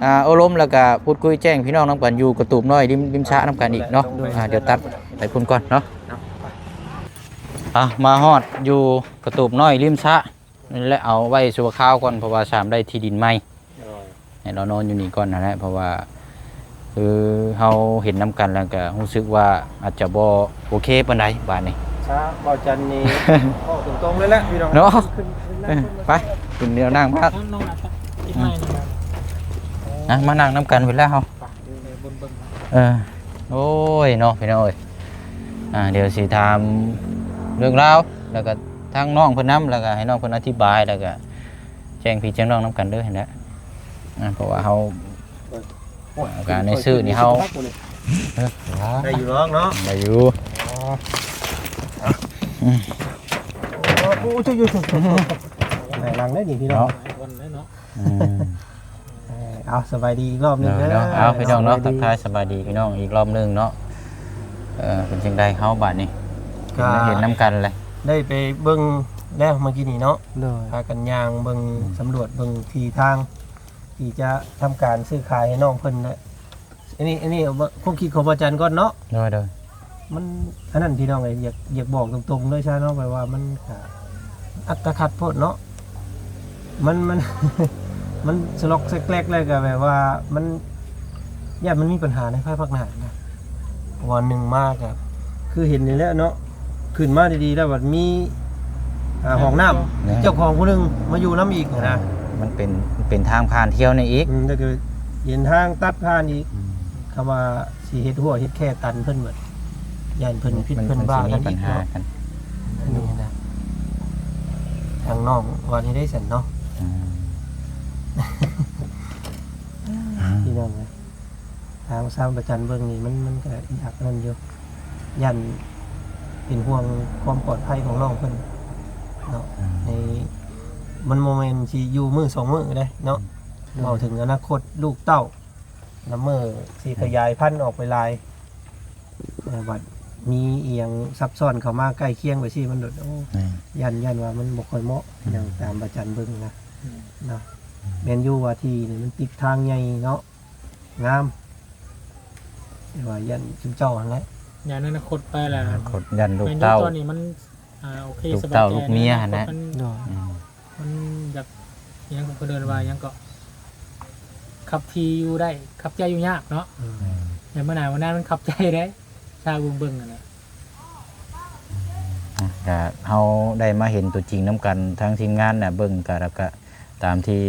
ອ່າ ໂອ້ລົມ ແລ້ວກະພູດຄຸຍແຈ້ງພີ່ນ້ອງນຳກັນ ຢູ່ກະຕູບນ້ອຍລິມ ລິມສະນຳກັນອີກເນາະ ໂດຍ ອ່າ ດຽວຕັດໄປພຸ້ນກ່ອນເນາະ ເອົາ ມາຮອດຢູ່ກະຕູບນ້ອຍລິມສະ ແລະ ເອົາໄວ້ຊົ່ວຄາວກ່ອນ ເພາະວ່າສາມໄດ້ທີ່ດິນໃໝ່ ໂດຍ ໃຫ້ລາວນອນຢູ່ນີ້ກ່ອນຫັ້ນແຫຼະ ເພາະວ່າ ຄືເຮົາເຫັນນຳກັນແລ້ວກະຮູ້ສຶກວ່າອາດຈະບໍ່ໂອເຄປານໃດບາດນີ້ ຊະ ເວົ້າຈັນນີ້ ເວົ້າຕົງໆເລີຍແຫຼະພີ່ນ້ອງເນາະ ຂຶ້ນ ຂຶ້ນ ເອີ ໄປ ຂຶ້ນດຽວນັ່ງພັກ ນັ່ງ ນັ່ງ ອືມ ນັ່ງ ມານັ່ງນຳກັນພຸ້ນແຫຼະເຮົາ ໄປ ເອີ ໂອ້ຍເນາະ ພີ່ນ້ອງເອີຍ ອ່າ ດຽວຊິຖາມເລື່ອງລາວ ແລ້ວກະທາງນ້ອງເພິ່ນນຳ ແລ້ວກະໃຫ້ນ້ອງເພິ່ນອະທິບາຍ ແລ້ວກະ ແຈ້ງພີ່ແຈ້ງນ້ອງນຳກັນເດີຫັ້ນແຫຼະ ອ່າ ເພາະວ່າເຮົາ ໂອ້ຍ ການໃນຊື່ນີ້ເຮົາ ເອີ ໄດ້ຢູ່ດອກເນາະ ໄດ້ຢູ່ ອໍ ອືມ ໂອ້ຍ ໂອ້ຍ ໂອ້ຍ ໄດ້ຫຼັງໄດ້ນີ້ພີ່ນ້ອງ ເນາະ ອືມ ເອີ ເອົາ ສະບາຍດີອີກລອບໜຶ່ງເດີ ເນາະ ເອົາ ພີ່ນ້ອງເນາະ ທັກທາຍສະບາຍດີພີ່ນ້ອງອີກລອບໜຶ່ງເນາະ ເອີ ເປັນຈັ່ງໃດເຮົາບາດນີ້ ກໍເຫັນນຳກັນແຫຼະ ໄດ້ໄປເບິ່ງແລ້ວເມື່ອກີ້ນີ້ເນາະ ໂດຍ ພາກັນຍ່າງເບິ່ງ ອືມ ສຳຫຼວດເບິ່ງທີ່ທາງ ທີ່ຈະທຳການຊື້ຂາຍໃຫ້ນ້ອງເພິ່ນນະ ອັນນີ້ ອັນນີ້ຄວາມຄິດຂອງພະອາຈານກ່ອນເນາະ ໂດຍ ໂດຍ ມັນອັນນັ້ນພີ່ນ້ອງເອີຍ ຢາກ ຢາກບອກຕົງໆເລີຍຊະເນາະ ແບບວ່າມັນກະອັດຕະຂັດໂພດເນາະ ມັນ ມັນ ມັນສະລັອກແຊກແລັກ ແລ້ວກະແບບວ່າມັນ ຢ້ານມັນມີບັນຫາໃນພາຍພາກໜ້ານະ ເພາະວ່າໜຶ່ງມາກະຄືເຫັນນີ້ແຫຼະເນາະ ຂຶ້ນມາດີໆ ແລ້ວບັດມີ ອ່າ ຫ້ອງນ້ຳ ແມ່ນ ເຈົ້າຂອງຜູ້ໜຶ່ງມາຢູ່ນຳອີກຫັ້ນນະ ມັນເປັນ ເປັນທາງຜ່ານທ່ຽວນີ້ອີກ ອືມ ແລ້ວກໍເປັນທາງຕັດຜ່ານອີກ ອືມ ຄຳວ່າຊິເຮັດຮົ້ວເຮັດແຄຕັນເພິ່ນເບິດ ຢ້ານເພິ່ນຜິດເພິ່ນວ່າກັນອີກເນາະ ອັນນີ້ນະ ທາງນ້ອງວ່າແນວໃດຊັ້ນເນາະ ພີ່ນ້ອງເອີຍ ທາງຊາວປະຈັນເບິ່ງນີ້ ມັນ ມັນກໍຢາກນັ້ນຢູ່ ຢ້ານເປັນຫ່ວງຄວາມປອດໄພຂອງນ້ອງເພິ່ນເນາະ ໃນ ມັນບໍ່ແມ່ນຊິຢູ່ມື້ສອງມື້ເດ້ເນາະ ເວົ້າເຖິງອະນາຄົດລູກເຕົ້າ ລະເມີຊິຂະຫຍາຍພັນອອກໄປຫຼາຍ ແຕ່ບັດມີອີ່ຫຍັງຊັບຊ້ອນເຂົ້າມາໃກ້ຄຽງໄປຊີ້ ມັນໂດດ ໂອ້ ຢ້ານ ຢ້ານວ່າມັນບໍ່ຄ່ອຍເໝາະຫຍັງ ຕາມອາຈານເບິ່ງນະ ເນາະ ແມ່ນຢູ່ວ່າທີ່ນີ້ມັນຕິດທາງໃຫຍ່ເນາະ ງາມ ແຕ່ວ່າຢ້ານຊຸມເຈົ້າຫັ້ນແຫຼະ ຢ້ານອະນາຄົດໄປແລ້ວ ອະນາຄົດຢ້ານລູກເຕົ້າ ແມ່ນຢູ່ຕອນນີ້ມັນ ອ່າ ໂອເຄ ລູກເຕົ້າ ສະບາຍໃຈ ລູກເມຍຫັ້ນແຫຼະ ອະນາຄົດມັນ ໂດຍ ອືມ ມັນຢາກ ອີ່ຫຍັງເພິ່ນເອີ້ນວ່າຫຍັງເກາະ ຂັບຂີ່ຢູ່ໄດ້ ຂັບໃຈຢູ່ຍາກເນາະ ອືມ ແຕ່ມື້ໜ້າມື້ໜ້າມັນຂັບໃຈໄດ້ ຊາວເບິ່ງໆຫັ້ນແຫຼະ ກະເຮົາໄດ້ມາເຫັນຕົວຈິງນຳກັນ ທາງທີມງານນະເບິ່ງກະ ແລ້ວກະຕາມທີ່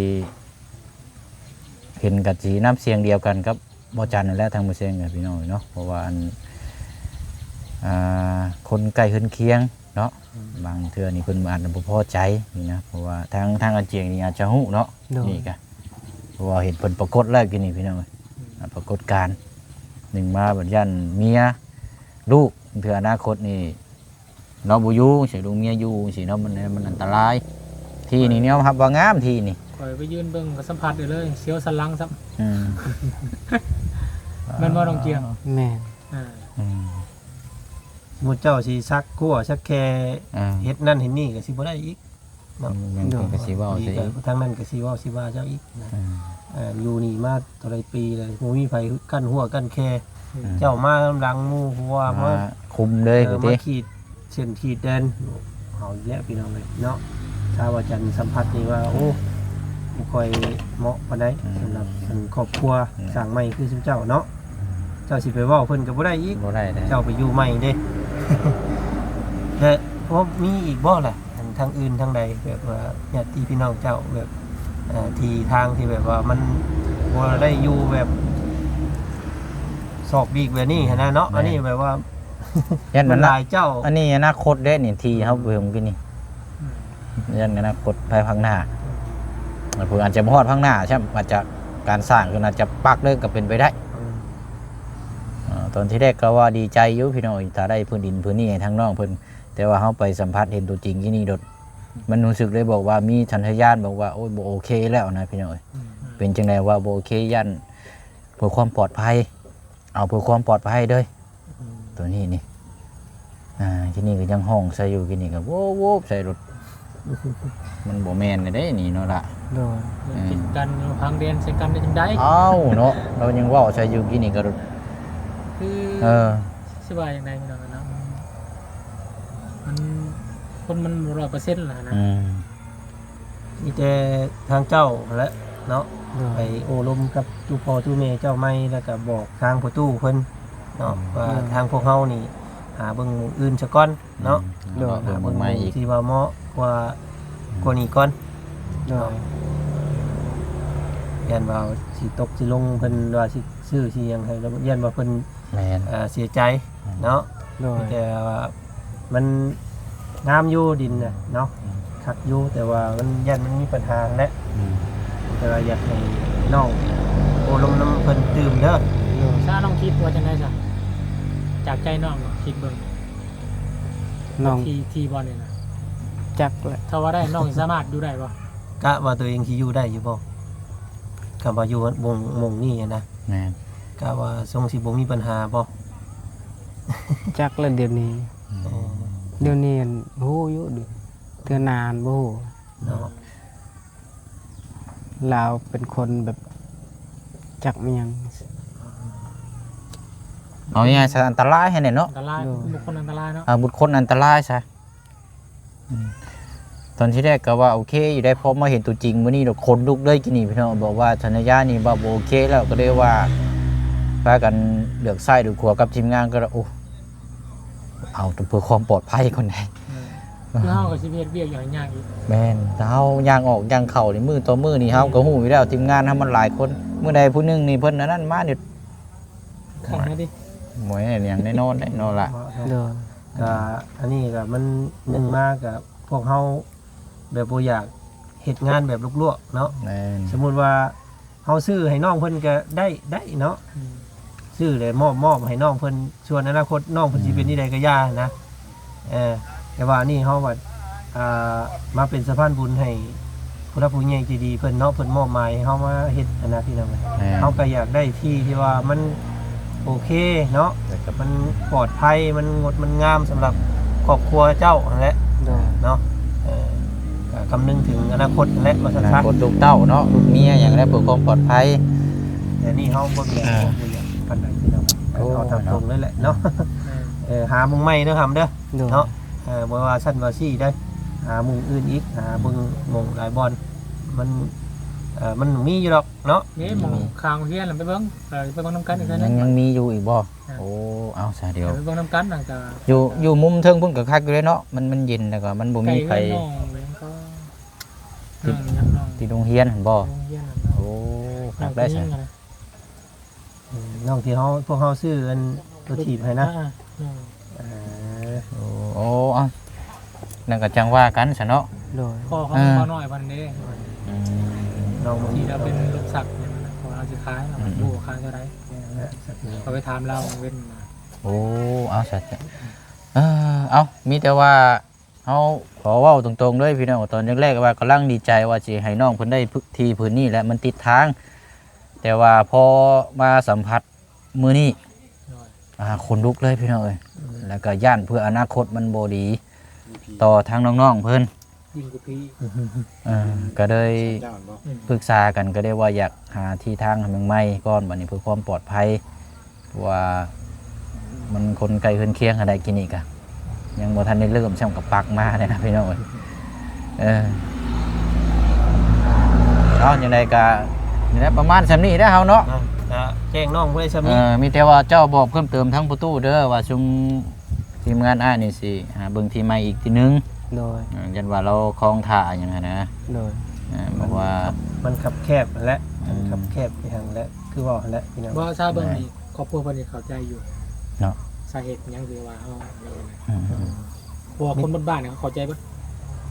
ເຫັນກະຊິນຳສຽງດຽວກັນກັບ ບໍ່ຈັນນັ້ນແຫຼະ ທາງໝູ່ເຊງກັບພີ່ນ້ອງເນາະ ເພາະວ່າອັນ ອ່າ ຄົນໃກ້ເຮືອນຄຽງເນາະ ອືມ ບາງເທື່ອນີ້ເພິ່ນອາດບໍ່ພໍໃຈນີ້ນະ ເພາະວ່າທາງ ທາງອາຈຽງນີ້ອາດຈະຮູ້ເນາະ ໂດຍ ນີ້ກະ ເພາະວ່າເຫັນເພິ່ນປາກົດແລ້ວກີ້ນີ້ພີ່ນ້ອງເອີຍ ອືມ ປາກົດການ ໜຶ່ງມາບັດຢ້ານເມຍ ລູກ ເທື່ອອະນາຄົດນີ້ ລາວບໍ່ຢູ່ ຊິລູກເມຍຢູ່ ຊິເນາະ ມັນ ມັນອັນຕະລາຍ ທີ່ນີ້ຍອມຮັບວ່າງາມ ທີ່ນີ້ ຂ້ອຍໄປຢືນເບິ່ງກໍສຳຜັດໄດ້ເລີຍ ສຽວສັນຫຼັງຊ້ຳ ອືມ ແມ່ນບໍ່ນ້ອງຈຽງ? ແມ່ນ ອ່າ ອືມ ໝູ່ເຈົ້າຊິສັກຂົວສັກແຂ້ ອ່າ ເຮັດນັ້ນເຮັດນີ້ກໍຊິບໍ່ໄດ້ອີກ ເນາະ ແມ່ນ ເພິ່ນກໍຊິເວົ້າ ດີ ຊະອີກ ທາງນັ້ນກໍຊິເວົ້າຊິວ່າເຈົ້າອີກນະ ອືມ ເອີ ຢູ່ນີ້ມາເທົ່າໃດປີແລ້ວ ບໍ່ມີໃຜກັ້ນຫົວກັ້ນແຂ້ ອືມ ເຈົ້າມານຳຫຼັງໝູ່ ເພາະວ່າມາ ມາຄຸມເລີຍ ເອີ ພຸ້ນຕິ ມາຂີດເສັ້ນຂີດແດນ ເອົາອີກແລ້ວພີ່ນ້ອງເອີຍເນາະ ຊາວອາຈັນສຳຜັດນີ້ວ່າ ໂອ້ ບໍ່ຄ່ອຍເໝາະປານໃດ ອືມ ສຳລັບອັນຄອບຄົວ ແມ່ນ ສ້າງໃໝ່ຄືຊຸມເຈົ້າເນາະ ເຈົ້າຊິໄປເວົ້າເພິ່ນກໍບໍ່ໄດ້ອີກ ບໍ່ໄດ້ເດ້ ເຈົ້າໄປຢູ່ໃໝ່ເດ້ ແລະ ພໍມີອີກບໍ່ລະ ອັນທາງອື່ນທາງໃດ ແບບວ່າຍາດຕິພີ່ນ້ອງເຈົ້າ ແບບ ເອີ ທີ່ທາງທີ່ແບບວ່າມັນບໍ່ໄດ້ຢູ່ແບບສອກຫຼີກແບບນີ້ຫັ້ນນະເນາະ ແມ່ນ ອັນນີ້ແບບວ່າ ຢ້ານມັນ ມັນຫຼາຍເຈົ້າ ອັນນີ້ອະນາຄົດເດ້ນີ້ ທີ່ເຮົາເບິ່ງກີ້ນີ້ ອືມ ຢ້ານອະນາຄົດພາຍພາກໜ້າ ອືມ ເພິ່ນອາດຈະບໍ່ຮອດພາກໜ້າຊ້ຳ ອາດຈະການສ້າງເພິ່ນອາດຈະປັກເລີຍກໍເປັນໄປໄດ້ ອືມ ເອີ ຕອນທີແລກກໍວ່າດີໃຈຢູ່ພີ່ນ້ອງ ຖ້າໄດ້ພື້ນດິນພື້ນນີ້ໃຫ້ທາງນ້ອງເພິ່ນ ແຕ່ວ່າເຮົາໄປສຳຜັດເຫັນຕົວຈິງທີ່ນີ້ໂດດ ມັນຮູ້ສຶກເລີຍບອກວ່າມີສັນຍານບອກວ່າ ໂອ້ຍ ບໍ່ໂອເຄແລ້ວນະພີ່ນ້ອງເອີຍ ອືມ ເປັນຈັ່ງໃດວ່າບໍ່ໂອເຄ ຢ້ານເພື່ອຄວາມປອດໄພ ເອົາເພື່ອຄວາມປອດໄພເດີ້ ອືມ ຕົວນີ້ນີ້ ອ່າ ທີ່ນີ້ກໍຍັງຮ້ອງໃສ່ຢູ່ ທີ່ນີ້ກໍໂວບໆໃສ່ໂລດ ມັນບໍ່ແມ່ນແລ້ວເດ້ນີ້ເນາະລະ ໂດຍ ເອີ ຜິດກັນ ພັງແດນໃສ່ກັນໄດ້ຈັ່ງໃດ ອ້າວເນາະ ລາວຍັງເວົ້າໃສ່ຢູ່ ທີ່ນີ້ກໍ ຄື ເອີ ຊິວ່າຈັ່ງໃດພີ່ນ້ອງເນາະ ມັນ ຄົນມັນບໍ່ຮ້ອຍເປີເຊັນລະນະ ອືມ ມີແຕ່ທາງເຈົ້າຫັ້ນແຫຼະເນາະ ໂດຍ ໄປໂອ້ລົມກັບຕູ້ພໍ່ຕູ້ແມ່ເຈົ້າໃໝ່ ແລ້ວກໍບອກທາງພໍ່ຕູ້ເພິ່ນເນາະ ອືມ ວ່າ ໂດຍ ທາງພວກເຮົານີ້ຫາເບິ່ງໝ່ອງອື່ນສາກ່ອນເນາະ ອືມ ໂດຍ ຫາເບິ່ງໝ່ອງທີ່ວ່າເໝາະກວ່າ ອືມ ກວ່ານີ້ກ່ອນ ໂດຍ ເນາະ ຢ້ານວ່າຊິຕົກຊິລົງ ເພິ່ນວ່າຊິຊື້ຊິຫຍັງໃຫ້ ແລ້ວຢ້ານວ່າເພິ່ນ ແມ່ນ ເອີ ເສຍໃຈ ແມ່ນ ເນາະ ໂດຍ ແຕ່ວ່າມັນງາມຢູ່ດິນນະເນາະ ອືມ ຄັກຢູ່ ແຕ່ວ່າມັນ ຢ້ານມັນມີບັນຫາຫັ້ນແຫຼະ ອືມ ແຕ່ວ່າຢາກໃຫ້ນ້ອງໂອ້ລົມນຳເພິ່ນຕື່ມເດີ ໂດຍ ຊະ ນ້ອງຄິດວ່າຈັ່ງໃດຊະ ຈາກໃຈນ້ອງເນາະ ຄິດເບິ່ງ ນ້ອງ ທີ່ ທີ່ບ່ອນນີ້ນະ ຈັກແຫຼະ ຖ້າວ່າໄດ້ ນ້ອງຊິສາມາດຢູ່ໄດ້ບໍ່? ກະວ່າຕົວເອງຊິຢູ່ໄດ້ຢູ່ບໍ່? ກະວ່າຢູ່ໝ່ອງ ໝ່ອງນີ້ຫັ້ນນະ ແມ່ນ ກະວ່າຊົງຊິບໍ່ມີບັນຫາບໍ່? ຈັກແລ້ວດຽວນີ້ ອືມ ໂອ້ ດຽວນີ້ຫັ້ນຮູ້ຢູ່ ເທື່ອໜ້າຫັ້ນບໍ່ຮູ້ ເນາະ ລາວເປັນຄົນແບບ ຈັກແມ່ນຫຍັງ ເອົາງ່າຍໆຊະ ອັນຕະລາຍຫັ້ນແຫຼະເນາະ ອັນຕະລາຍ ໂດຍ ບຸກຄົນອັນຕະລາຍເນາະ ອ່າ ບຸກຄົນອັນຕະລາຍຊະ ອືມ ຕອນທີແລກກໍວ່າໂອເຄຢູ່ໄດ໋ ພໍມາເຫັນຕົວຈິງມື້ນີ້ໂດດ ຂົນລຸກເລີຍກີ້ນີ້ພີ່ນ້ອງ ບອກວ່າສັນຍານີ້ວ່າບໍ່ໂອເຄແລ້ວ ກໍເລີຍວ່າພາກັນເລືອກຊ້າຍເລືອກຂວາກັບທີມງານ ກໍ ໂອ້ ເອົາແຕ່ເພື່ອຄວາມປອດໄພກ່ອນໄດ໋ ເອີ ຄືເຮົາກໍຊິໄປເຮັດວຽກຫຍັງຍາກອີກ ແມ່ນ ຖ້າເຮົາຍ່າງອອກຍ່າງເຂົ້ານີ້ ມື້ຕໍ່ມື້ນີ້ເຮົາກໍຮູ້ຢູ່ແລ້ວ ທີມງານເຮົາມັນຫຼາຍຄົນ ມື້ໃດຜູ້ໜຶ່ງນີ້ເພິ່ນອັນນັ້ນມານີ້ ຂັງນະຕິ ບໍ່ແມ່ນຫຍັງແນ່ນອນເດ້ເນາະລະ. ໂດຍ ກະອັນນີ້ກະມັນ ໜຶ່ງມາກະພວກເຮົາແບບບໍ່ຢາກເຮັດງານແບບລວກໆເນາະ. ແມ່ນ ສົມມຸດວ່າເຮົາຊື້ໃຫ້ນ້ອງເພິ່ນກະໄດ້ ໄດ້ເນາະ ອືມ ຊື້ແລ້ວມອບ ມອບໃຫ້ນ້ອງເພິ່ນ ສ່ວນອະນາຄົດນ້ອງເພິ່ນຊິເປັນ ອືມ ແນວໃດກະຢ່ານະ. ເອີ ແຕ່ວ່າອັນນີ້ເຮົາວ່າ ອ່າ ມາເປັນສະພານບຸນໃຫ້ຜູ້ຫຼັກຜູ້ໃຫຍ່ໃຈດີເພິ່ນເນາະ ເພິ່ນມອບໝາຍໃຫ້ເຮົາມາເຮັດຫັ້ນນະພີ່ນ້ອງ. ແມ່ນ ເຮົາກໍຢາກໄດ້ທີ່ທີ່ວ່າມັນໂອເຄເນາະ ແລ້ວກໍມັນປອດໄພ ມັນງົດມັນງາມສຳລັບຄອບຄົວເຈົ້າຫັ້ນແຫຼະ. ໂດຍ ເນາະ ເອີ ກໍຄຳນຶງເຖິງອະນາຄົດຫັ້ນແຫຼະ ວ່າຊັ້ນຊະ ອະນາຄົດລູກເຕົ້າເນາະ ລູກເມຍຫຍັງແຫຼະ ເພື່ອຄວາມປອດໄພ. ແຕ່ນີ້ເຮົາບໍ່ມີ ເອີ ບໍ່ຢາກປານໃດພີ່ນ້ອງ ໂອ້ ເອົາຕາມ ເນາະ ຕົງເລີຍແຫຼະເນາະ. ເອີ ຫາໝ່ອງໃໝ່ເດີຫຳເດີ ໂດຍ ເນາະ. ເອີ ບໍ່ວ່າຊັ້ນວ່າຊີ້ເດ້ ຫາໝ່ອງອື່ນອີກ ຫາເບິ່ງໝ່ອງຫຼາຍບ່ອນ ມັນ ເອີ ມັນມີຢູ່ດອກເນາະ. ນີ້ໝ່ອງ ມີ ຂ້າງໂຮງຮຽນ ໄປເບິ່ງ ເອີ ໄປເບິ່ງນຳກັນອີກເທື່ອໜຶ່ງ ຍັງ ຍັງມີຢູ່ອີກບໍ່? ເອີ ໂອ້ ເອົາຊະ ດຽວ ໄປເບິ່ງນຳກັນ ແລ້ວກໍ ຢູ່ ຢູ່ມຸມເທິງພຸ້ນກໍຄັກຢູ່ເດ້ເນາະ ມັນ ມັນເຢັນ ແລ້ວກໍມັນບໍ່ມີໃຜ ໃກ້ເຮືອນນ້ອງ ຫຍັງກໍ ຕິດ ເອີ ຫຍັງນ້ອງ ຕິດໂຮງຮຽນຫັ້ນບໍ່? ໂຮງຮຽນຫັ້ນເນາະ. ໂອ້ ຄັກໄດ້ຊະ ນ້ອງຜູ້ຍິງຫັ້ນນະ. ອືມ ນ້ອງທີ່ເຮົາ ພວກເຮົາຊື້ອັນລົດຖີບໃຫ້ນະ. ອ່າໆ ເອີ ໂອ້ ເອົ້າ ນັ້ນກໍຈັ່ງວ່າກັນຊະເນາະ. ໂດຍ ພໍ່ຂອງ ເອີ ບ່າວນ້ອຍເພິ່ນເດ້. ອືມ ນ້ອງທີ່ລາວເປັນລູກສັກ ເພາະວ່າລາວຊິຂາຍ ລາວ ອືມ ບໍ່ຮູ້ວ່າຂາຍເທົ່າໃດ. ເອີ ເຮົາໄປຖາມລາວເວັນມາ. ໂອ້ ເອົາຊະ ເອີ ເອົາ ມີແຕ່ວ່າ ເຮົາຂໍເວົ້າຕົງໆເລີຍພີ່ນ້ອງ ຕອນແລກໆວ່າກຳລັງດີໃຈວ່າຊິໃຫ້ນ້ອງເພິ່ນໄດ້ທີ່ພື້ນນີ້ແຫຼະ ມັນຕິດທາງ ແຕ່ວ່າພໍມາສຳຜັດມື້ນີ້ ໂດຍ ອ່າ ຂົນລຸກເລີຍພີ່ນ້ອງເອີຍ. ອືມ ແລ້ວກໍຢ້ານເພື່ອອະນາຄົດມັນບໍ່ດີຕໍ່ທາງນ້ອງໆເພິ່ນ ຍິ່ງກວ່າຜີ. ເອີ ກໍເລີຍ ອືມ ປຶກສາກັນ ກໍໄດ້ວ່າຢາກຫາທີ່ທາງໃໝ່ໆກ່ອນ ບັດນີ້ເພື່ອຄວາມປອດໄພ ເພາະວ່າມັນຄົນໃກ້ເຮືອນຄຽງຫັ້ນແຫຼະ ກິນນີ້ກະຍັງບໍ່ທັນໄດ້ເລີ່ມຊ້ຳ ກໍປັກມາແລ້ວນະພີ່ນ້ອງເອີຍ. ເອີ ເອົາ ຈັ່ງໃດກະນີ້ແຫຼະ ປະມານສ່ຳນີ້ແຫຼະເຮົາເນາະ ກະແຈ້ງນ້ອງໄວ້ສ່ຳນີ້. ເອີ ມີແຕ່ວ່າເຈົ້າບອກເພີ່ມເຕີມທາງປະຕູເດີ ວ່າຊຸມທີມງານອ້າຍນີ້ຊິຫາເບິ່ງທີ່ໃໝ່ອີກທີໜຶ່ງ. ໂດຍ ເອີ ຢ້ານວ່າລາວຄອງຖ້າຫຍັງຫັ້ນນະ. ໂດຍ ເອີ ເພາະວ່າມັນຄັບແຄບຫັ້ນແຫຼະ ມັນ ອືມ ຄັບແຄບອີຫຍັງແຫຼະ ຄືເວົ້າຫັ້ນແຫຼະພີ່ນ້ອງ. ບໍ່ຊາເບິ່ງນີ້ ແມ່ນ ຄອບຄົວເພິ່ນນີ້ເຂົ້າໃຈຢູ່ເນາະ ສາເຫດຫຍັງທີ່ວ່າເຮົາ ອືມ ເພາະວ່າຄົນບ້ານໆນີ້ເຂົາເຂົ້າໃຈເບິດ.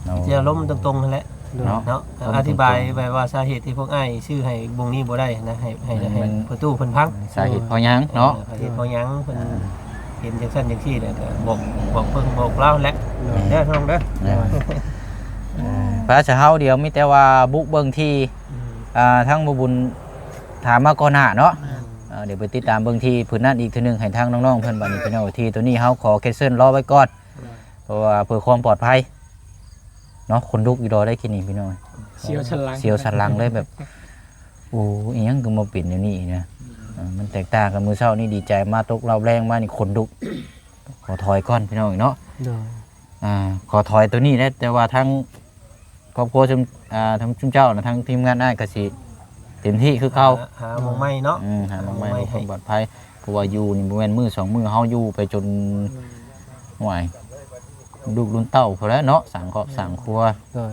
ໂອ້ ເຈົ້າລົມຕົງໆຫັ້ນແຫຼະ ໂດຍ ເນາະ ເນາະ ອະທິບາຍແບບວ່າສາເຫດທີ່ພວກອ້າຍຊື້ໃຫ້ວົງນີ້ບໍ່ໄດ້ນະ ໃຫ້ ໃຫ້ ໃຫ້ ອືມ ປະຕູເພິ່ນຟັງ ສາເຫດເພາະຫຍັງເນາະ. ເອີ ສາເຫດເພາະຫຍັງ ເພິ່ນ ອ່າ ເຫັນຈັ່ງຊັ້ນຈັ່ງຊີ້ແຫຼະ ກໍບອກ ບອກເພິ່ນ ບອກລາວແຫຼະ. ໂດຍ ເດີ ນ້ອງເດີ ໂດຍ ພາສາເຮົາ ດຽວມີແຕ່ວ່າບຸກເບິ່ງທີ່ ອືມ ອ່າ ທາງບໍ່ບຸນ ຖາມມາກ່ອນໜ້າເນາະ. ແມ່ນ ເອີ ດຽວໄປຕິດຕາມເບິ່ງທີ່ພື້ນນັ້ນອີກເທື່ອໜຶ່ງ ໃຫ້ທາງນ້ອງໆເພິ່ນ. ບັດນີ້ພີ່ນ້ອງ ທີ່ໂຕນີ້ເຮົາຂໍແຄນເຊິນລໍໄວ້ກ່ອນ ແມ່ນ ເພາະວ່າເພື່ອຄວາມປອດໄພເນາະ. ຂົນລຸກຢູ່ດອກໄດ້ກິນນີ້ພີ່ນ້ອງ ສຽວສັນຫຼັງ ສຽວສັນຫຼັງເລີຍ ແບບ ໂອ້ ອີຫຍັງຄືມາເປັນແນວນີ້ນະ. ອືມ ເອີ ມັນແຕກຕ່າງກັບມື້ເຊົ້ານີ້ ດີໃຈມາຕົກລາວແລງມານີ້ ຂົນລຸກ. ຂໍຖອຍກ່ອນພີ່ນ້ອງເນາະ. ໂດຍ ອ່າ ຂໍຖອຍໂຕນີ້ແຫຼະ ແຕ່ວ່າທາງຄອບຄົວຊຸມ ອ່າ ທາງຊຸມເຈົ້ານະ ທາງທີມງານອ້າຍກໍຊິເຕັມທີ່ຄືເກົ່າ ຫາ ຫາໝ່ອງໃໝ່ເນາະ. ອືມ ຫາໝ່ອງໃໝ່ ຫາໝ່ອງໃໝ່ ເພື່ອຄວາມປອດໄພ ເພາະວ່າຢູ່ນີ້ບໍ່ແມ່ນມື້ສອງມື້ ເຮົາຢູ່ໄປຈົນ ແມ່ນ ຫ້ວຍ ລູກລຸ້ນເຕົ້າພຸ້ນແຫຼະເນາະ ສ້າງຄອບ ແມ່ນ ສ້າງຄົວ. ໂດຍ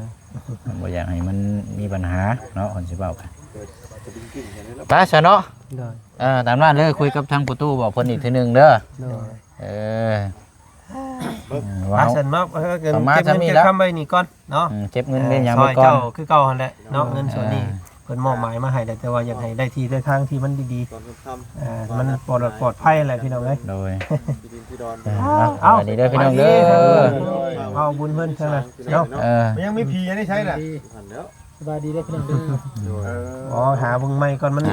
ບໍ່ຢາກໃຫ້ມັນມີບັນຫາເນາະ ເພິ່ນຊິເວົ້າກັນ ໄປຊະເນາະ. ໂດຍ ເອີ ຕາມນັ້ນເລີຍ ຄຸຍກັບທາງປະຕູ ບອກເພິ່ນອີກເທື່ອໜຶ່ງເດີ. ໂດຍ ເອີ ເອີ ວ່າ ປະມານສ່ຳນີ້ແຫຼະ ເກັບເງິນເກັບຄຳໄວ້ນີ້ກ່ອນເນາະ. ອືມ ເກັບເງິນເກັບຫຍັງໄວ້ກ່ອນ ຄືເກົ່າຫັ້ນແຫຼະເນາະ. ເອີ ເງິນສ່ວນນີ້ເພິ່ນມອບໝາຍມາໃຫ້ແລ້ວ ແຕ່ວ່າຢາກໃຫ້ໄດ້ທີ່ໄດ້ທາງທີ່ມັນດີໆ ເອີ ມັນປອດ ປອດໄພແຫຼະພີ່ນ້ອງເອີຍ. ໂດຍ ທີ່ດິນທີ່ດອນ ເອີ ເອົາ ເອົາ ສະບາຍດີເດີພີ່ນ້ອງເດີ ເອົາບຸນເພິ່ນເຖິງເນາະ. ເອີ ມັນຍັງມີຜີອັນນີ້ໃຊ້ນະ. ສະບາຍດີເດີພີ່ນ້ອງເດີ. ໂດຍ ເອີ ຫາເບິ່ງໃໝ່ກ່ອນ ມັນ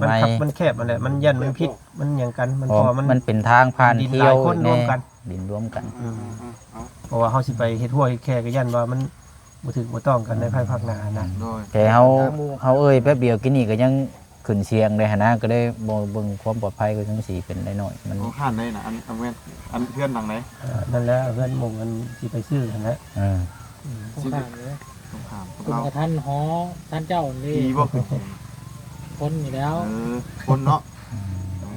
ມັນຄັບມັນແຄບຫັ້ນແຫຼະ ມັນຢ້ານມັນຜິດ ມັນຫຍັງກັນ ມັນ ເພາະວ່າມັນ ມັນເປັນທາງຜ່ານທ່ຽວ ຫຼາຍຄົນລວມກັນ ດິນລວມກັນ. ອືມ ເພາະວ່າເຮົາຊິໄປເຮັດຮົ້ວເຮັດແຄກໍຢ້ານວ່າມັນບໍ່ຖືກບໍ່ຕ້ອງກັນໃນພາຍພາກໜ້ານະ. ໂດຍ ແຕ່ເຮົາ ເຮົາເອີ່ຍແປັບດຽວກີ້ນີ້ກໍຍັງຂຶ້ນສຽງໄດ້ຫັ້ນນະ ກໍເລີຍບໍ່ເບິ່ງຄວາມປອດໄພ ກໍຍັງຊິເປັນໄດ້ໜ້ອຍ ມັນ ໂອ້ ຮ້ານໃດນະ ອັນ ອັນແມ່ນ ອັນເຮືອນຫຼັງໃດ? ເອີ ນັ້ນແຫຼະ ເຮືອນໝ່ອງອັນທີ່ໄປຊື້ຫັ້ນແຫຼະ. ເອີ ອືມ ສົງຄາມເດ້ ສົງຄາມ ເປັນກະທັນຫໍທ່ານເຈົ້ານີ້ ດີບໍ່? ຄົນນີ້ແລ້ວ ເອີ ຄົນເນາະ ອື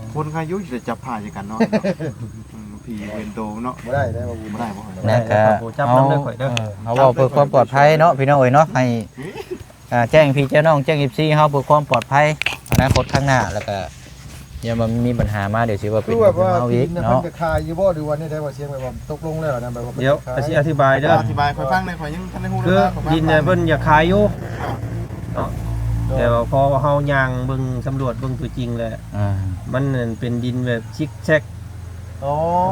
ມ ຄົນຂາຍຢູ່ຊິໄດ້ຈັບຜ້າໃສ່ກັນເນາະ. ອືມ ຜີເຫັນໂຕເນາະ ບໍ່ໄດ້ໄດ້ບໍ່ບຸນ ບໍ່ໄດ້ບໍ່? ແລ້ວກະ ເຮົາ ເອີ ເຮົາເວົ້າເພື່ອຄວາມປອດໄພເນາະ ພີ່ນ້ອງເອີຍເນາະ ໃຫ້ ອ່າ ແຈ້ງພີ່ແຈ້ງນ້ອງ ແຈ້ງເອັຟຊີເຮົາເພື່ອຄວາມປອດໄພອະນາຄົດຂ້າງໜ້າ ແລ້ວກະ ຢ່າວ່າມີບັນຫາມາ ດຽວຊິວ່າເປັນ ຄືແບບວ່າ ເຮົາອີກ ດິນນະ ເນາະ ເພິ່ນຈະຂາຍຢູ່ບໍ່ ຫຼືວ່າແນວໃດ ວ່າສຽງແບບວ່າຕົກລົງແລ້ວນະ ແບບວ່າເພິ່ນ ດຽວ ຈະຂາຍ ກໍຊິອະທິບາຍເດີ ອະທິບາຍຂ້ອຍຟັງແດ່ ຂ້ອຍຍັງທັນໄດ້ຮູ້ ຄື ເລື່ອງລາວ ຂ້ອຍມາ ດິນນະເພິ່ນຢາກຂາຍຢູ່ເນາະ ໂດຍ ແຕ່ວ່າພໍເຮົາຍ່າງເບິ່ງ ສຳຫຼວດເບິ່ງຕົວຈິງແລ້ວ ອ່າ ມັນນັ້ນເປັນດິນແບບຊິກແຊັກ ອໍ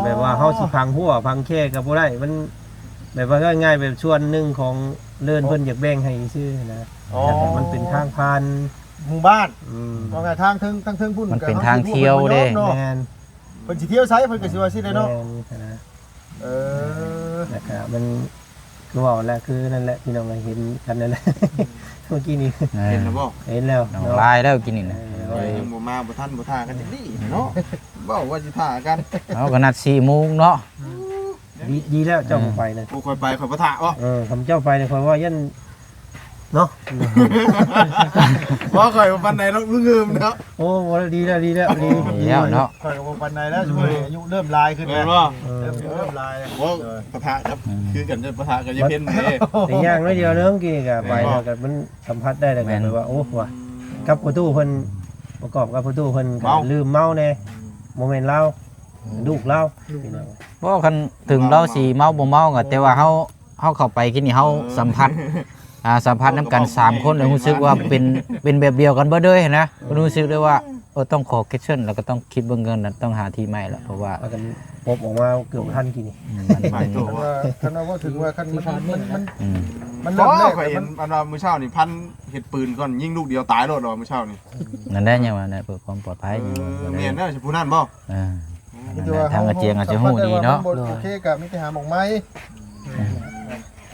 ແບບວ່າເຮົາຊິຝັງຮົ້ວຝັງແຄກໍບໍ່ໄດ້ ມັນແບບວ່າງ່າຍໆ ແບບສ່ວນໜຶ່ງຂອງເລີນ ອໍ ເພິ່ນຢາກແບ່ງໃຫ້ຊື່ນະ ອໍ ແຕ່ມັນເປັນທາງຜ່ານ ໝູ່ບ້ານ ອືມ ວ່າງ່າຍທາງເທິງ ທາງເທິງພຸ້ນ ມັນເປັນທາງທ່ຽວເດ້ ເນາະ ແມ່ນ ເພິ່ນຊິທ່ຽວໃສ ເພິ່ນກໍຊິວ່າຊີ້ແຫຼະເນາະ ແມ່ນຫັ້ນນະ ເອີ ແລ້ວກໍມັນ ຄືເວົ້າແຫຼະ ຄືນັ້ນແຫຼະ ພີ່ນ້ອງເອີຍ ເຫັນກັນນັ້ນແຫຼະ ເມື່ອກີ້ນີ້ ເຫັນແລ້ວບໍ່? ເຫັນແລ້ວ ນ້ອງ ເນາະ ລາຍແລ້ວກີ້ນີ້ນະ ເອີ ຍັງບໍ່ມາ ບໍ່ທັນ ບໍ່ຖ້າກັນຈັກດີ້ເນາະ ເວົ້າວ່າຊິຖ້າກັນ ເຮົາກໍນັດສີ່ໂມງເນາະ ອືມ ດີ ດີແລ້ວເຈົ້າ ເອີ ບໍ່ໄປນະ ໂອ້ ຂ້ອຍໄປ ຂ້ອຍບໍ່ຖ້າເນາະ ເອີ ຄັນເຈົ້າໄປນີ້ ຂ້ອຍວ່າຢ້ານ ເນາະ ບໍ່ ຂ້ອຍບໍ່ປານໃດດອກ ງືມເນາະ ໂອ້ ບໍ່ ດີແລ້ວ ດີແລ້ວ ດີ ດີແລ້ວເນາະ ຂ້ອຍກໍບໍ່ປານໃດແລ້ວ ອືມ ຊຸມມື້ນີ້ອາຍຸເລີ່ມຫຼາຍຂຶ້ນ ແມ່ນບໍ່ ເອີ ເລີ່ມ ເລີ່ມຫຼາຍ ບໍ່ ເອີ ປະທະກັບ ອືມ ຄືກັນ ຈະປະທະກັນ ຍັງ ເປັນເດ້ ໄປຍ່າງໜ້ອຍດຽວເດີ ເມື່ອກີ້ນີ້ກໍໄປ ແມ່ນບໍ່ ແລ້ວກໍມັນສຳຜັດໄດ້ ແລ້ວກໍ ແມ່ນ ແບບວ່າ ໂອ້ ວ່າ ກັບພໍ່ຕູ້ເພິ່ນ ປະກອບກັບພໍ່ຕູ້ເພິ່ນກໍ ເມົາ ລືມເມົາແດ່ ອືມ ບໍ່ແມ່ນລາວ ອືມ ລູກລາວ ລູກ ພີ່ນ້ອງ ບໍ່ ຄັນເຖິງລາວຊິເມົາບໍ່ເມົາກໍ ແຕ່ວ່າເຮົາ ເຮົາເຂົ້າໄປກິນນີ້ ເຮົາ ເອີ ສຳຜັດ ອ່າ ສຳຜັດນຳກັນສາມຄົນ ແລ້ວຮູ້ສຶກວ່າເປັນ ເປັນແບບດຽວກັນເບິດເລີຍຫັ້ນນະ ເອີ ເພິ່ນຮູ້ສຶກໄດ້ວ່າ ເອີ ຕ້ອງຂໍເຄສເຊິນ ແລ້ວກໍຕ້ອງຄິດເບິ່ງເງິນ ຕ້ອງຫາທີ່ໃໝ່ລະ ເພາະວ່າ ພາກັນປົບອອກມາເກືອບບໍ່ທັນກີ້ນີ້ ອືມ ມັນ ມັນ ຄັນວ່າ ຄັນວ່າເວົ້າເຖິງວ່າ ຄັນມັນ ມັນ ມັນ ອືມ ມັນເລີ່ມແລກ ເອີ ຂ້ອຍເຫັນ ມັນ ອັນວ່າມື້ເຊົ້ານີ້ ພັນເຮັດປືນກ່ອນ ຍິງລູກດຽວຕາຍໂລດ ວ່າມື້ເຊົ້ານີ້ ນັ້ນແຫຼະ ຍັງວ່ານັ້ນ ເພື່ອຄວາມປອດໄພ ເອີ ຍັງວ່າ ແມ່ນເດີ ຜູ້ນັ້ນບໍ່? ເອີ ອືມ ອັນນັ້ນແຫຼະ ທາງອາຈຽງອາດຈະຮູ້ດີເນາະ ໂດຍ ໂອເຄ ກໍມີແຕ່ຫາໝ່ອງໃໝ່ ອືມ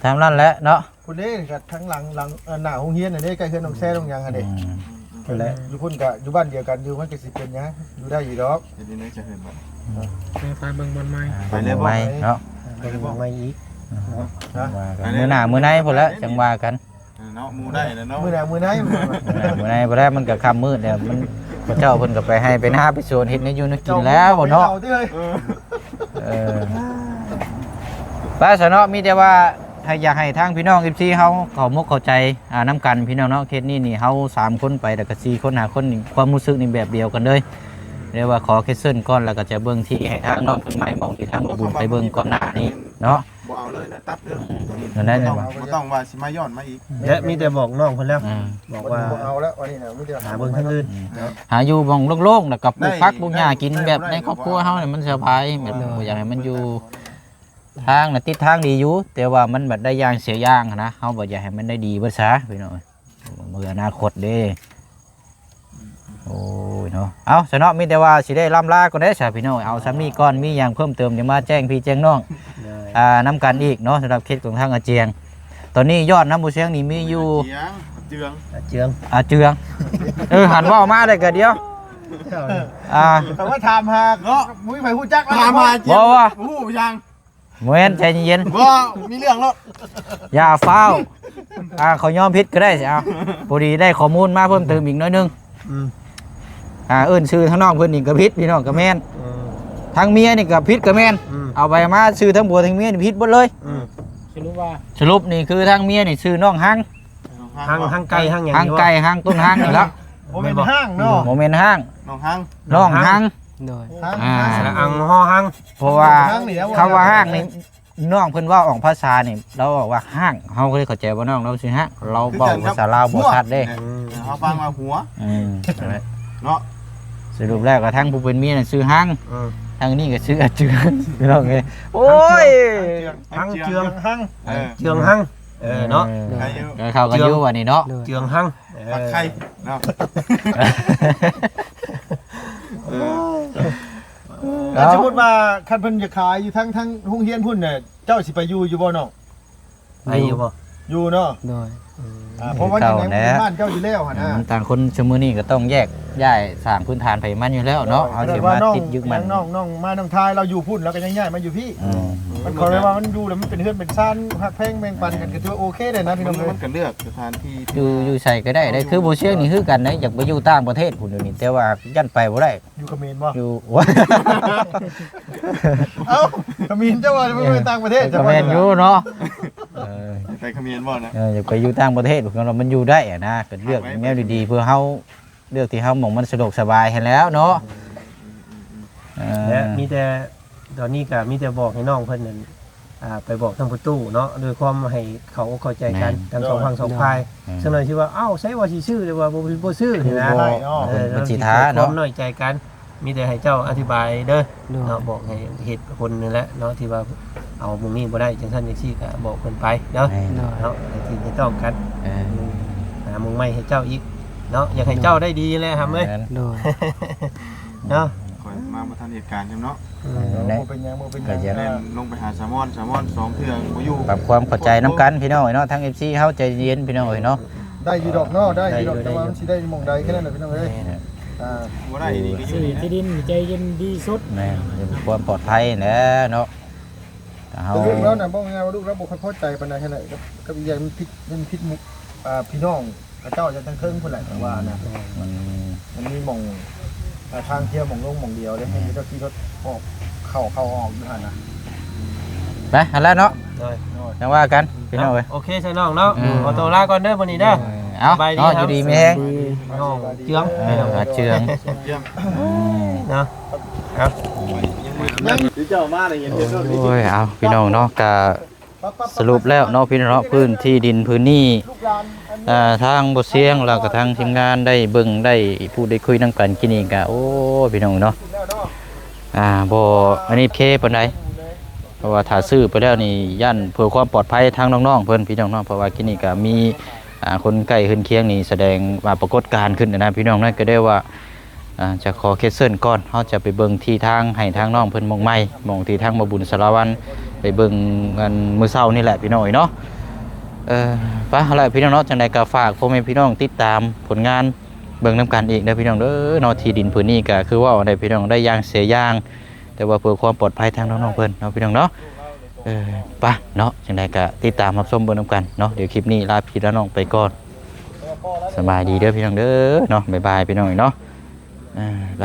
ທາງນັ້ນແຫຼະເນາະ ພຸ້ນເດ້ ກໍທາງຫຼັງ ຫຼັງ ເອີ ໜ້າໂຮງຮຽນຫັ້ນເດ້ ໃກ້ເຮືອນນ້ອງແຊ ນ້ອງຫຍັງຫັ້ນເດ້ ອືມ ພຸ້ນແຫຼະ ຢູ່ພຸ້ນກໍຢູ່ບ້ານດຽວກັນຢູ່ ມັນກໍຊິເປັນຫຍັງ ຢູ່ໄດ້ຢູ່ດອກ ເຮັດຈັ່ງໃດຈະເຮັດບັດ ໄປ ໄປເບິ່ງບ່ອນໃໝ່ ອ່າ ໄປເລີຍບໍ່ ເບິ່ງບ່ອນໃໝ່ເນາະ ເບິ່ງບ່ອນໃໝ່ອີກ ອ່າ ເນາະ ຈັ່ງວ່າກັນ ມື້ໜ້າມື້ໃນພຸ້ນແຫຼະ ຈັ່ງວ່າກັນ ເອີ ເນາະ ໝູ່ໄດ້ແລ້ວເນາະ ມື້ໜ້າມື້ໃນ ມື້ໜ້າມື້ໃນບໍ່ໄດ້ ມັນກໍຄ່ຳມືດແລ້ວ ມັນ ເຂົາເຈົ້າເພິ່ນກໍໄປໄຮ່ໄປນາໄປສວນ ເຮັດແນວຢູ່ແນວກິນແລ້ວເນາະ ເອີ ໄປຊະເນາະ ມີແຕ່ວ່າໃຫ້ ຢາກໃຫ້ທາງພີ່ນ້ອງເອັຟຊີເຮົາເຂົ້າມົກເຂົ້າໃຈ ອ່າ ນຳກັນພີ່ນ້ອງເນາະ ເຂດນີ້ນີ້ເຮົາສາມຄົນໄປ ແລ້ວກໍສີ່ຄົນຫ້າຄົນນີ້ ຄວາມຮູ້ສຶກນີ້ແບບດຽວກັນເລີຍ ເລີຍວ່າຂໍເຄສເຊິນກ່ອນ ແລ້ວກໍຈະເບິ່ງທີ່ໃຫ້ທາງນ້ອງເພິ່ນໃໝ່ ໝ່ອງທີ່ທາງບໍ່ບຸນໄປເບິ່ງກ່ອນໜ້ານີ້ເນາະ ບໍ່ເອົາເລີຍນະ ຕັດເລື່ອງຕົວນີ້ ນັ້ນແຫຼະ ບໍ່ຕ້ອງ ບໍ່ຕ້ອງວ່າຊິມາຍ້ອນມາອີກ ແລະມີແຕ່ບອກນ້ອງເພິ່ນແລ້ວ ອ່າ ບອກວ່າບໍ່ເອົາແລ້ວ ອັນນີ້ນະ ມີແຕ່ຫາເບິ່ງທາງອື່ນ ອ່າ ຫາຢູ່ໝ່ອງໂລ່ງໆ ແລ້ວກໍປູກຜັກປູກຫຍ້າກິນແບບໃນຄອບຄົວເຮົານີ້ ມັນສະບາຍ ແບບບໍ່ຢາກໃຫ້ມັນຢູ່ທາງນະ ຕິດທາງດີຢູ່ ແຕ່ວ່າມັນບັດໄດ້ຢ່າງເສຍຢ່າງຫັ້ນນະ ເຮົາບໍ່ຢາກໃຫ້ມັນໄດ້ດີເບິດຊະ ພີ່ນ້ອງເອີຍ ເພື່ອອະນາຄົດເດ້. ໂອ້ຍເນາະ ເອົາຊະເນາະ ມີແຕ່ວ່າຊິໄດ້ລ່ຳລາກ່ອນເດ້ຊະພີ່ນ້ອງ ເອົາຊ່ຳນີ້ກ່ອນ ມີຫຍັງເພີ່ມເຕີມຈັ່ງມາແຈ້ງພີ່ແຈ້ງນ້ອງ ໂດຍ ອ່າ ນຳກັນອີກເນາະ ສຳລັບເຂດຂອງທາງອາຈຽງ ຕອນນີ້ຍອດນຳບໍ່ຊຽງນີ້ມີຢູ່ ອາເຈືອງ ອາເຈືອງ ອາເຈືອງ ເອີ ຫັນເວົ້າມາໄດ້ກະດຽວ ເຈົ້າ ອ່າ ແຕ່ວ່າຖາມຫາເນາະ ບໍ່ມີໃຜຮູ້ຈັກ ຖາມຫາ ບໍ່ວ່າ ຮູ້ຫຍັງ ບໍ່ແມ່ນ ໃຈເຢັນໆ ບໍ່ ມີເລື່ອງໂລດ ຢ່າຟ້າວ ອ່າ ຂໍຍອມຜິດກໍໄດ້ ເອົາ ພໍດີໄດ້ຂໍ້ມູນມາເພີ່ມເຕີມອີກໜ້ອຍໜຶ່ງ ອືມ ອ່າ ເອີ້ນຊື່ທາງນ້ອງເພິ່ນນີ້ກໍຜິດ ພີ່ນ້ອງກໍແມ່ນ ເອີ ທາງເມຍນີ້ກໍຜິດກໍແມ່ນ ອືມ ເອົາໄປມາຊື່ທັງຜົວທັງເມຍນີ້ຜິດເບິດເລີຍ ອືມ ສະຫຼຸບວ່າ ສະຫຼຸບນີ້ຄືທາງເມຍນີ້ຊື່ນ້ອງຮັງ ຮັງ ຮັງໄກ່ ຮັງຫຍັງ ຮັງໄກ່ ຮັງຕົ້ນຮັງນີ້ລະ ບໍ່ແມ່ນຮັງເນາະ ບໍ່ແມ່ນຮັງ ນ້ອງຮັງ ນ້ອງຮັງ ໂດຍ ຮັງ ອ່າ ສະລະອັງ ຫໍຮັງ ເພາະວ່າ ຮັງນີ້ແຫຼະ ຄຳວ່າຮັງນີ້ ນ້ອງເພິ່ນເວົ້າອອກພາສານີ້ ລາວເວົ້າວ່າຮ້າງ ເຮົາກໍເລີຍເຂົ້າໃຈວ່ານ້ອງລາວຊື່ຮ້າງ ລາວເວົ້າພາສາລາວບໍ່ຊັດເດ້ ອືມ ເຮົາຟັງວ່າຫົວ ອືມ ເນາະ ສະຫຼຸບແລ້ວກໍທັງຜູ້ເປັນເມຍນັ້ນຊື່ຮັງ ເອີ ທັງນີ້ກໍຊື່ອາເຈືອງ ພີ່ນ້ອງເອີຍ ໂອ້ຍ ຮັງເຈືອງ ເຈືອງຮັງ ເອີ ເຈືອງຮັງ ເອີ ເນາະ ເອີ ກໍເຂົ້າກັນຢູ່ບັດນີ້ເນາະ ເຈືອງຮັງ ເອີ ປັກໄຂ່ເນາະ ເອີ ແລ້ວສົມມຸດວ່າຄັນເພິ່ນຢາກຂາຍຢູ່ທາງ ທາງໂຮງຮຽນພຸ້ນນະ ເຈົ້າຊິໄປຢູ່ ຢູ່ບໍ່ນ້ອງ? ໄປຢູ່ບໍ່? ຢູ່ເນາະ ໂດຍ ອືມ ອ່າ ເພາະວ່າຍັງ ຍັງເປັນບ້ານເຈົ້າຢູ່ແລ້ວຫັ້ນນະ ມັນຕ່າງຄົນຊຸມມື້ນີ້ກໍຕ້ອງແຍກຍ້າຍສ້າງພື້ນຖານໃຜມັນຢູ່ແລ້ວເນາະ ໂດຍ ເຮົາຊິມາຕິດຍຶດໝັ້ນ ນ້ອງ ນ້ອງມາ ນ້ອງຊາຍລາວຢູ່ພຸ້ນ ລາວກໍຍັງຍ້າຍມາຢູ່ພີ້ ອືມ ມັນ ເຂົາເອີ້ນວ່າມັນຢູ່ແລ້ວມັນເປັນເຮືອນເປັນຊານ ຮັກແພງແບ່ງປັນກັນ ອືມ ກໍຖືວ່າໂອເຄເດ້ນະ ພີ່ນ້ອງເອີຍ ມັນກໍເລືອກສະຖານທີ່ ຢູ່ ຢູ່ໃສກໍໄດ້ເດ້ ຄືບໍ່ຊຽງນີ້ຄືກັນເດ້ ຢາກໄປຢູ່ຕ່າງປະເທດພຸ້ນດຽວນີ້ ແຕ່ວ່າຢ້ານໄປບໍ່ໄດ້ ຢູ່ຂະເໝນບໍ່? ຢູ່ ເອົ້າ ຂະເໝນ ເຈົ້າວ່າໄປຢູ່ຕ່າງປະເທດ ເອີ ເຈົ້າວ່າ ກໍແມ່ນຢູ່ເນາະ ເອີ ໄປຂະເໝນບໍ່ນະ? ເອີ ຢາກໄປຢູ່ຕ່າງປະເທດ ເພາະວ່າມັນຢູ່ໄດ້ຫັ້ນນະ ກໍເລືອກແນວດີໆ ເພື່ອເຮົາ ເລືອກທີ່ເຮົາ ໝ່ອງມັນສະດວກສະບາຍຫັ້ນແຫຼ້ວເນາະ ເອີ ແລະມີແຕ່ ຕອນນີ້ກໍມີແຕ່ບອກໃຫ້ນ້ອງເພິ່ນນັ້ນ ອ່າ ໄປບອກທາງປະຕູເນາະ ດ້ວຍຄວາມໃຫ້ເຂົ້າອົກເຂົ້າໃຈກັນ ແມ່ນ ທັງສອງຝັ່ງສອງ ໂດຍ ຝ່າຍ. ເອີ ສ່ວນໜ້ອຍຊິວ່າ ອ້າວ ໃສວ່າຊິຊື້ ຫຼືວ່າບໍ່ ບໍ່ຊື້ນີ້ນະ ບໍ່ ເອີ ເພິ່ນຊິທ້າເນາະ ຄວາມນ້ອຍໃຈກັນ. ມີແຕ່ໃຫ້ເຈົ້າອະທິບາຍເດີ ໂດຍ ເນາະ ບອກໃຫ້ເຫດຜົນນີ້ແຫຼະເນາະ ທີ່ວ່າເອົາໝ່ອງນີ້ບໍ່ໄດ້ ຈັ່ງຊັ້ນຈັ່ງຊີ້ ກໍບອກເພິ່ນໄປເນາະ ແມ່ນ ເນາະ ໃຫ້ຖືກໃຫ້ຕ້ອງກັນ. ເອີ ຫາໝ່ອງໃໝ່ໃຫ້ເຈົ້າອີກເນາະ ຢາກໃຫ້ເຈົ້າໄດ້ດີແຫຼະ ຫຳເອີຍ ແມ່ນ ໂດຍ ເນາະ. ຂ້ອຍມາບໍ່ທັນເຫດການຊ້ຳເນາະ ເອີ ບໍ່ເປັນຫຍັງ ບໍ່ເປັນຫຍັງ ກໍຢາກ ແລ່ນລົງໄປຫາສາມອນ ສາມອນສອງເທື່ອກໍບໍ່ຢູ່ ປັບຄວາມເຂົ້າໃຈນຳກັນພີ່ນ້ອງເອີຍເນາະ ທາງ ເອັຟຊີ ເຮົາໃຈເຢັນພີ່ນ້ອງເອີຍເນາະ ໄດ້ຢູ່ດອກເນາະ ໄດ້ຢູ່ດອກ ແຕ່ວ່າມັນຊິໄດ້ໝ່ອງໃດແຄ່ນັ້ນແຫຼະພີ່ນ້ອງເອີຍ. ອ່າ ບໍ່ໄດ້ນີ້ກໍຢູ່ ທີ່ດິນໃຈເຢັນດີສຸດ ແມ່ນ ເປັນຄວາມປອດໄພແຫຼະເນາະ. ເຮົາ ແຕ່ລູກລາວນະ ເວົ້າງ່າຍໆວ່າ ລູກລາວບໍ່ຄ່ອຍພໍໃຈປານໃດຫັ້ນແຫຼະ ກັບ ກັບອີກຢ່າງມັນຜິດ ມັນຜິດໝູ່ ອ່າ ພີ່ນ້ອງເຂົາເຈົ້າຈະທາງເທິງພຸ້ນແຫຼະ ແຕ່ວ່ານະ ອືມ ມັນມີໝ່ອງ ອ່າ ທາງທ່ຽວໝ່ອງລົງໝ່ອງດຽວເດ້ ໃຫ້ເຈົ້າຂີ່ລົດອອກ ເຂົ້າ ເຂົ້າອອກຢູ່ຫັ້ນນະ ໄປຫັ້ນແຫຼະເນາະ ໂດຍ ຈັ່ງວ່າກັນພີ່ນ້ອງເອີຍ. ໂອເຄຊະນ້ອງເນາະ ອືມ ຂໍຕົວລາກ່ອນເດີມື້ນີ້ເດີ ເອີ ເອົາ ສະບາຍດີ ເນາະ ຢູ່ດີມີແຮງ ນ້ອງເຈືອງ ເອີ ເຈືອງ ເນາະ ເອົາ ເຈົ້າມາໄດ້ເຫັນ ໂອ້ຍ ເອົາ ພີ່ນ້ອງເນາະ ກະ ສະຫຼຸບແລ້ວເນາະພີ່ນ້ອງເນາະ ພື້ນທີ່ດິນພື້ນນີ້ ເອີ ທາງບໍ່ສຽງ ແລ້ວກໍທາງທີມງານໄດ້ເບິ່ງ ໄດ້ພູດໄດ້ຄຸຍນຳກັນກິນນີ້ກະ ໂອ້ ພີ່ນ້ອງເນາະ ອ່າ ບໍ່ອັນນີ້ເຄປານໃດ ເພາະວ່າຖ້າຊື້ໄປແລ້ວນີ້ ຢ້ານເພື່ອຄວາມປອດໄພທາງນ້ອງໆເພິ່ນ ພີ່ນ້ອງເນາະ ເພາະວ່າກິນນີ້ກະມີ ອ່າ ຄົນໃກ້ເຮືອນຄຽງນີ້ສະແດງວ່າປາກົດການຂຶ້ນນະ ພີ່ນ້ອງເນາະ ກໍໄດ້ວ່າ ອ່າ ຈະຂໍເຄເຊີນກ່ອນ ເຮົາຈະໄປເບິ່ງທີ່ທາງໃຫ້ທາງນ້ອງເພິ່ນໝ່ອງໃໝ່ ໝ່ອງທີ່ທາງບໍ່ບຸນສາລະວັນໄປເບິ່ງອັນມື້ເຊົ້ານີ້ແຫຼະພີ່ນ້ອງເອີຍເນາະ. ເອີ ໄປ ເອົາລະພີ່ນ້ອງເນາະ ຈັ່ງໃດກໍຝາກພໍ່ແມ່ພີ່ນ້ອງຕິດຕາມຜົນງານເບິ່ງນຳກັນອີກເດີພີ່ນ້ອງເດີເນາະ. ທີ່ດິນພື້ນນີ້ກໍຄືເວົ້າໄດ້ພີ່ນ້ອງ ໄດ້ຢ່າງເສຍຢ່າງ ແຕ່ວ່າເພື່ອຄວາມປອດໄພທາງນ້ອງໆເພິ່ນເນາະພີ່ນ້ອງເນາະ. ເອີ ໄປເນາະ ຈັ່ງໃດກໍຕິດຕາມຮັບຊົມເບິ່ງນຳກັນເນາະ. ດຽວຄລິບນີ້ລາພີ່ລານ້ອງໄປກ່ອນ ສະບາຍດີເດີພີ່ນ້ອງເດີເນາະ ບາຍບາຍພີ່ນ້ອງເນາະ. ເອີ ໄປ.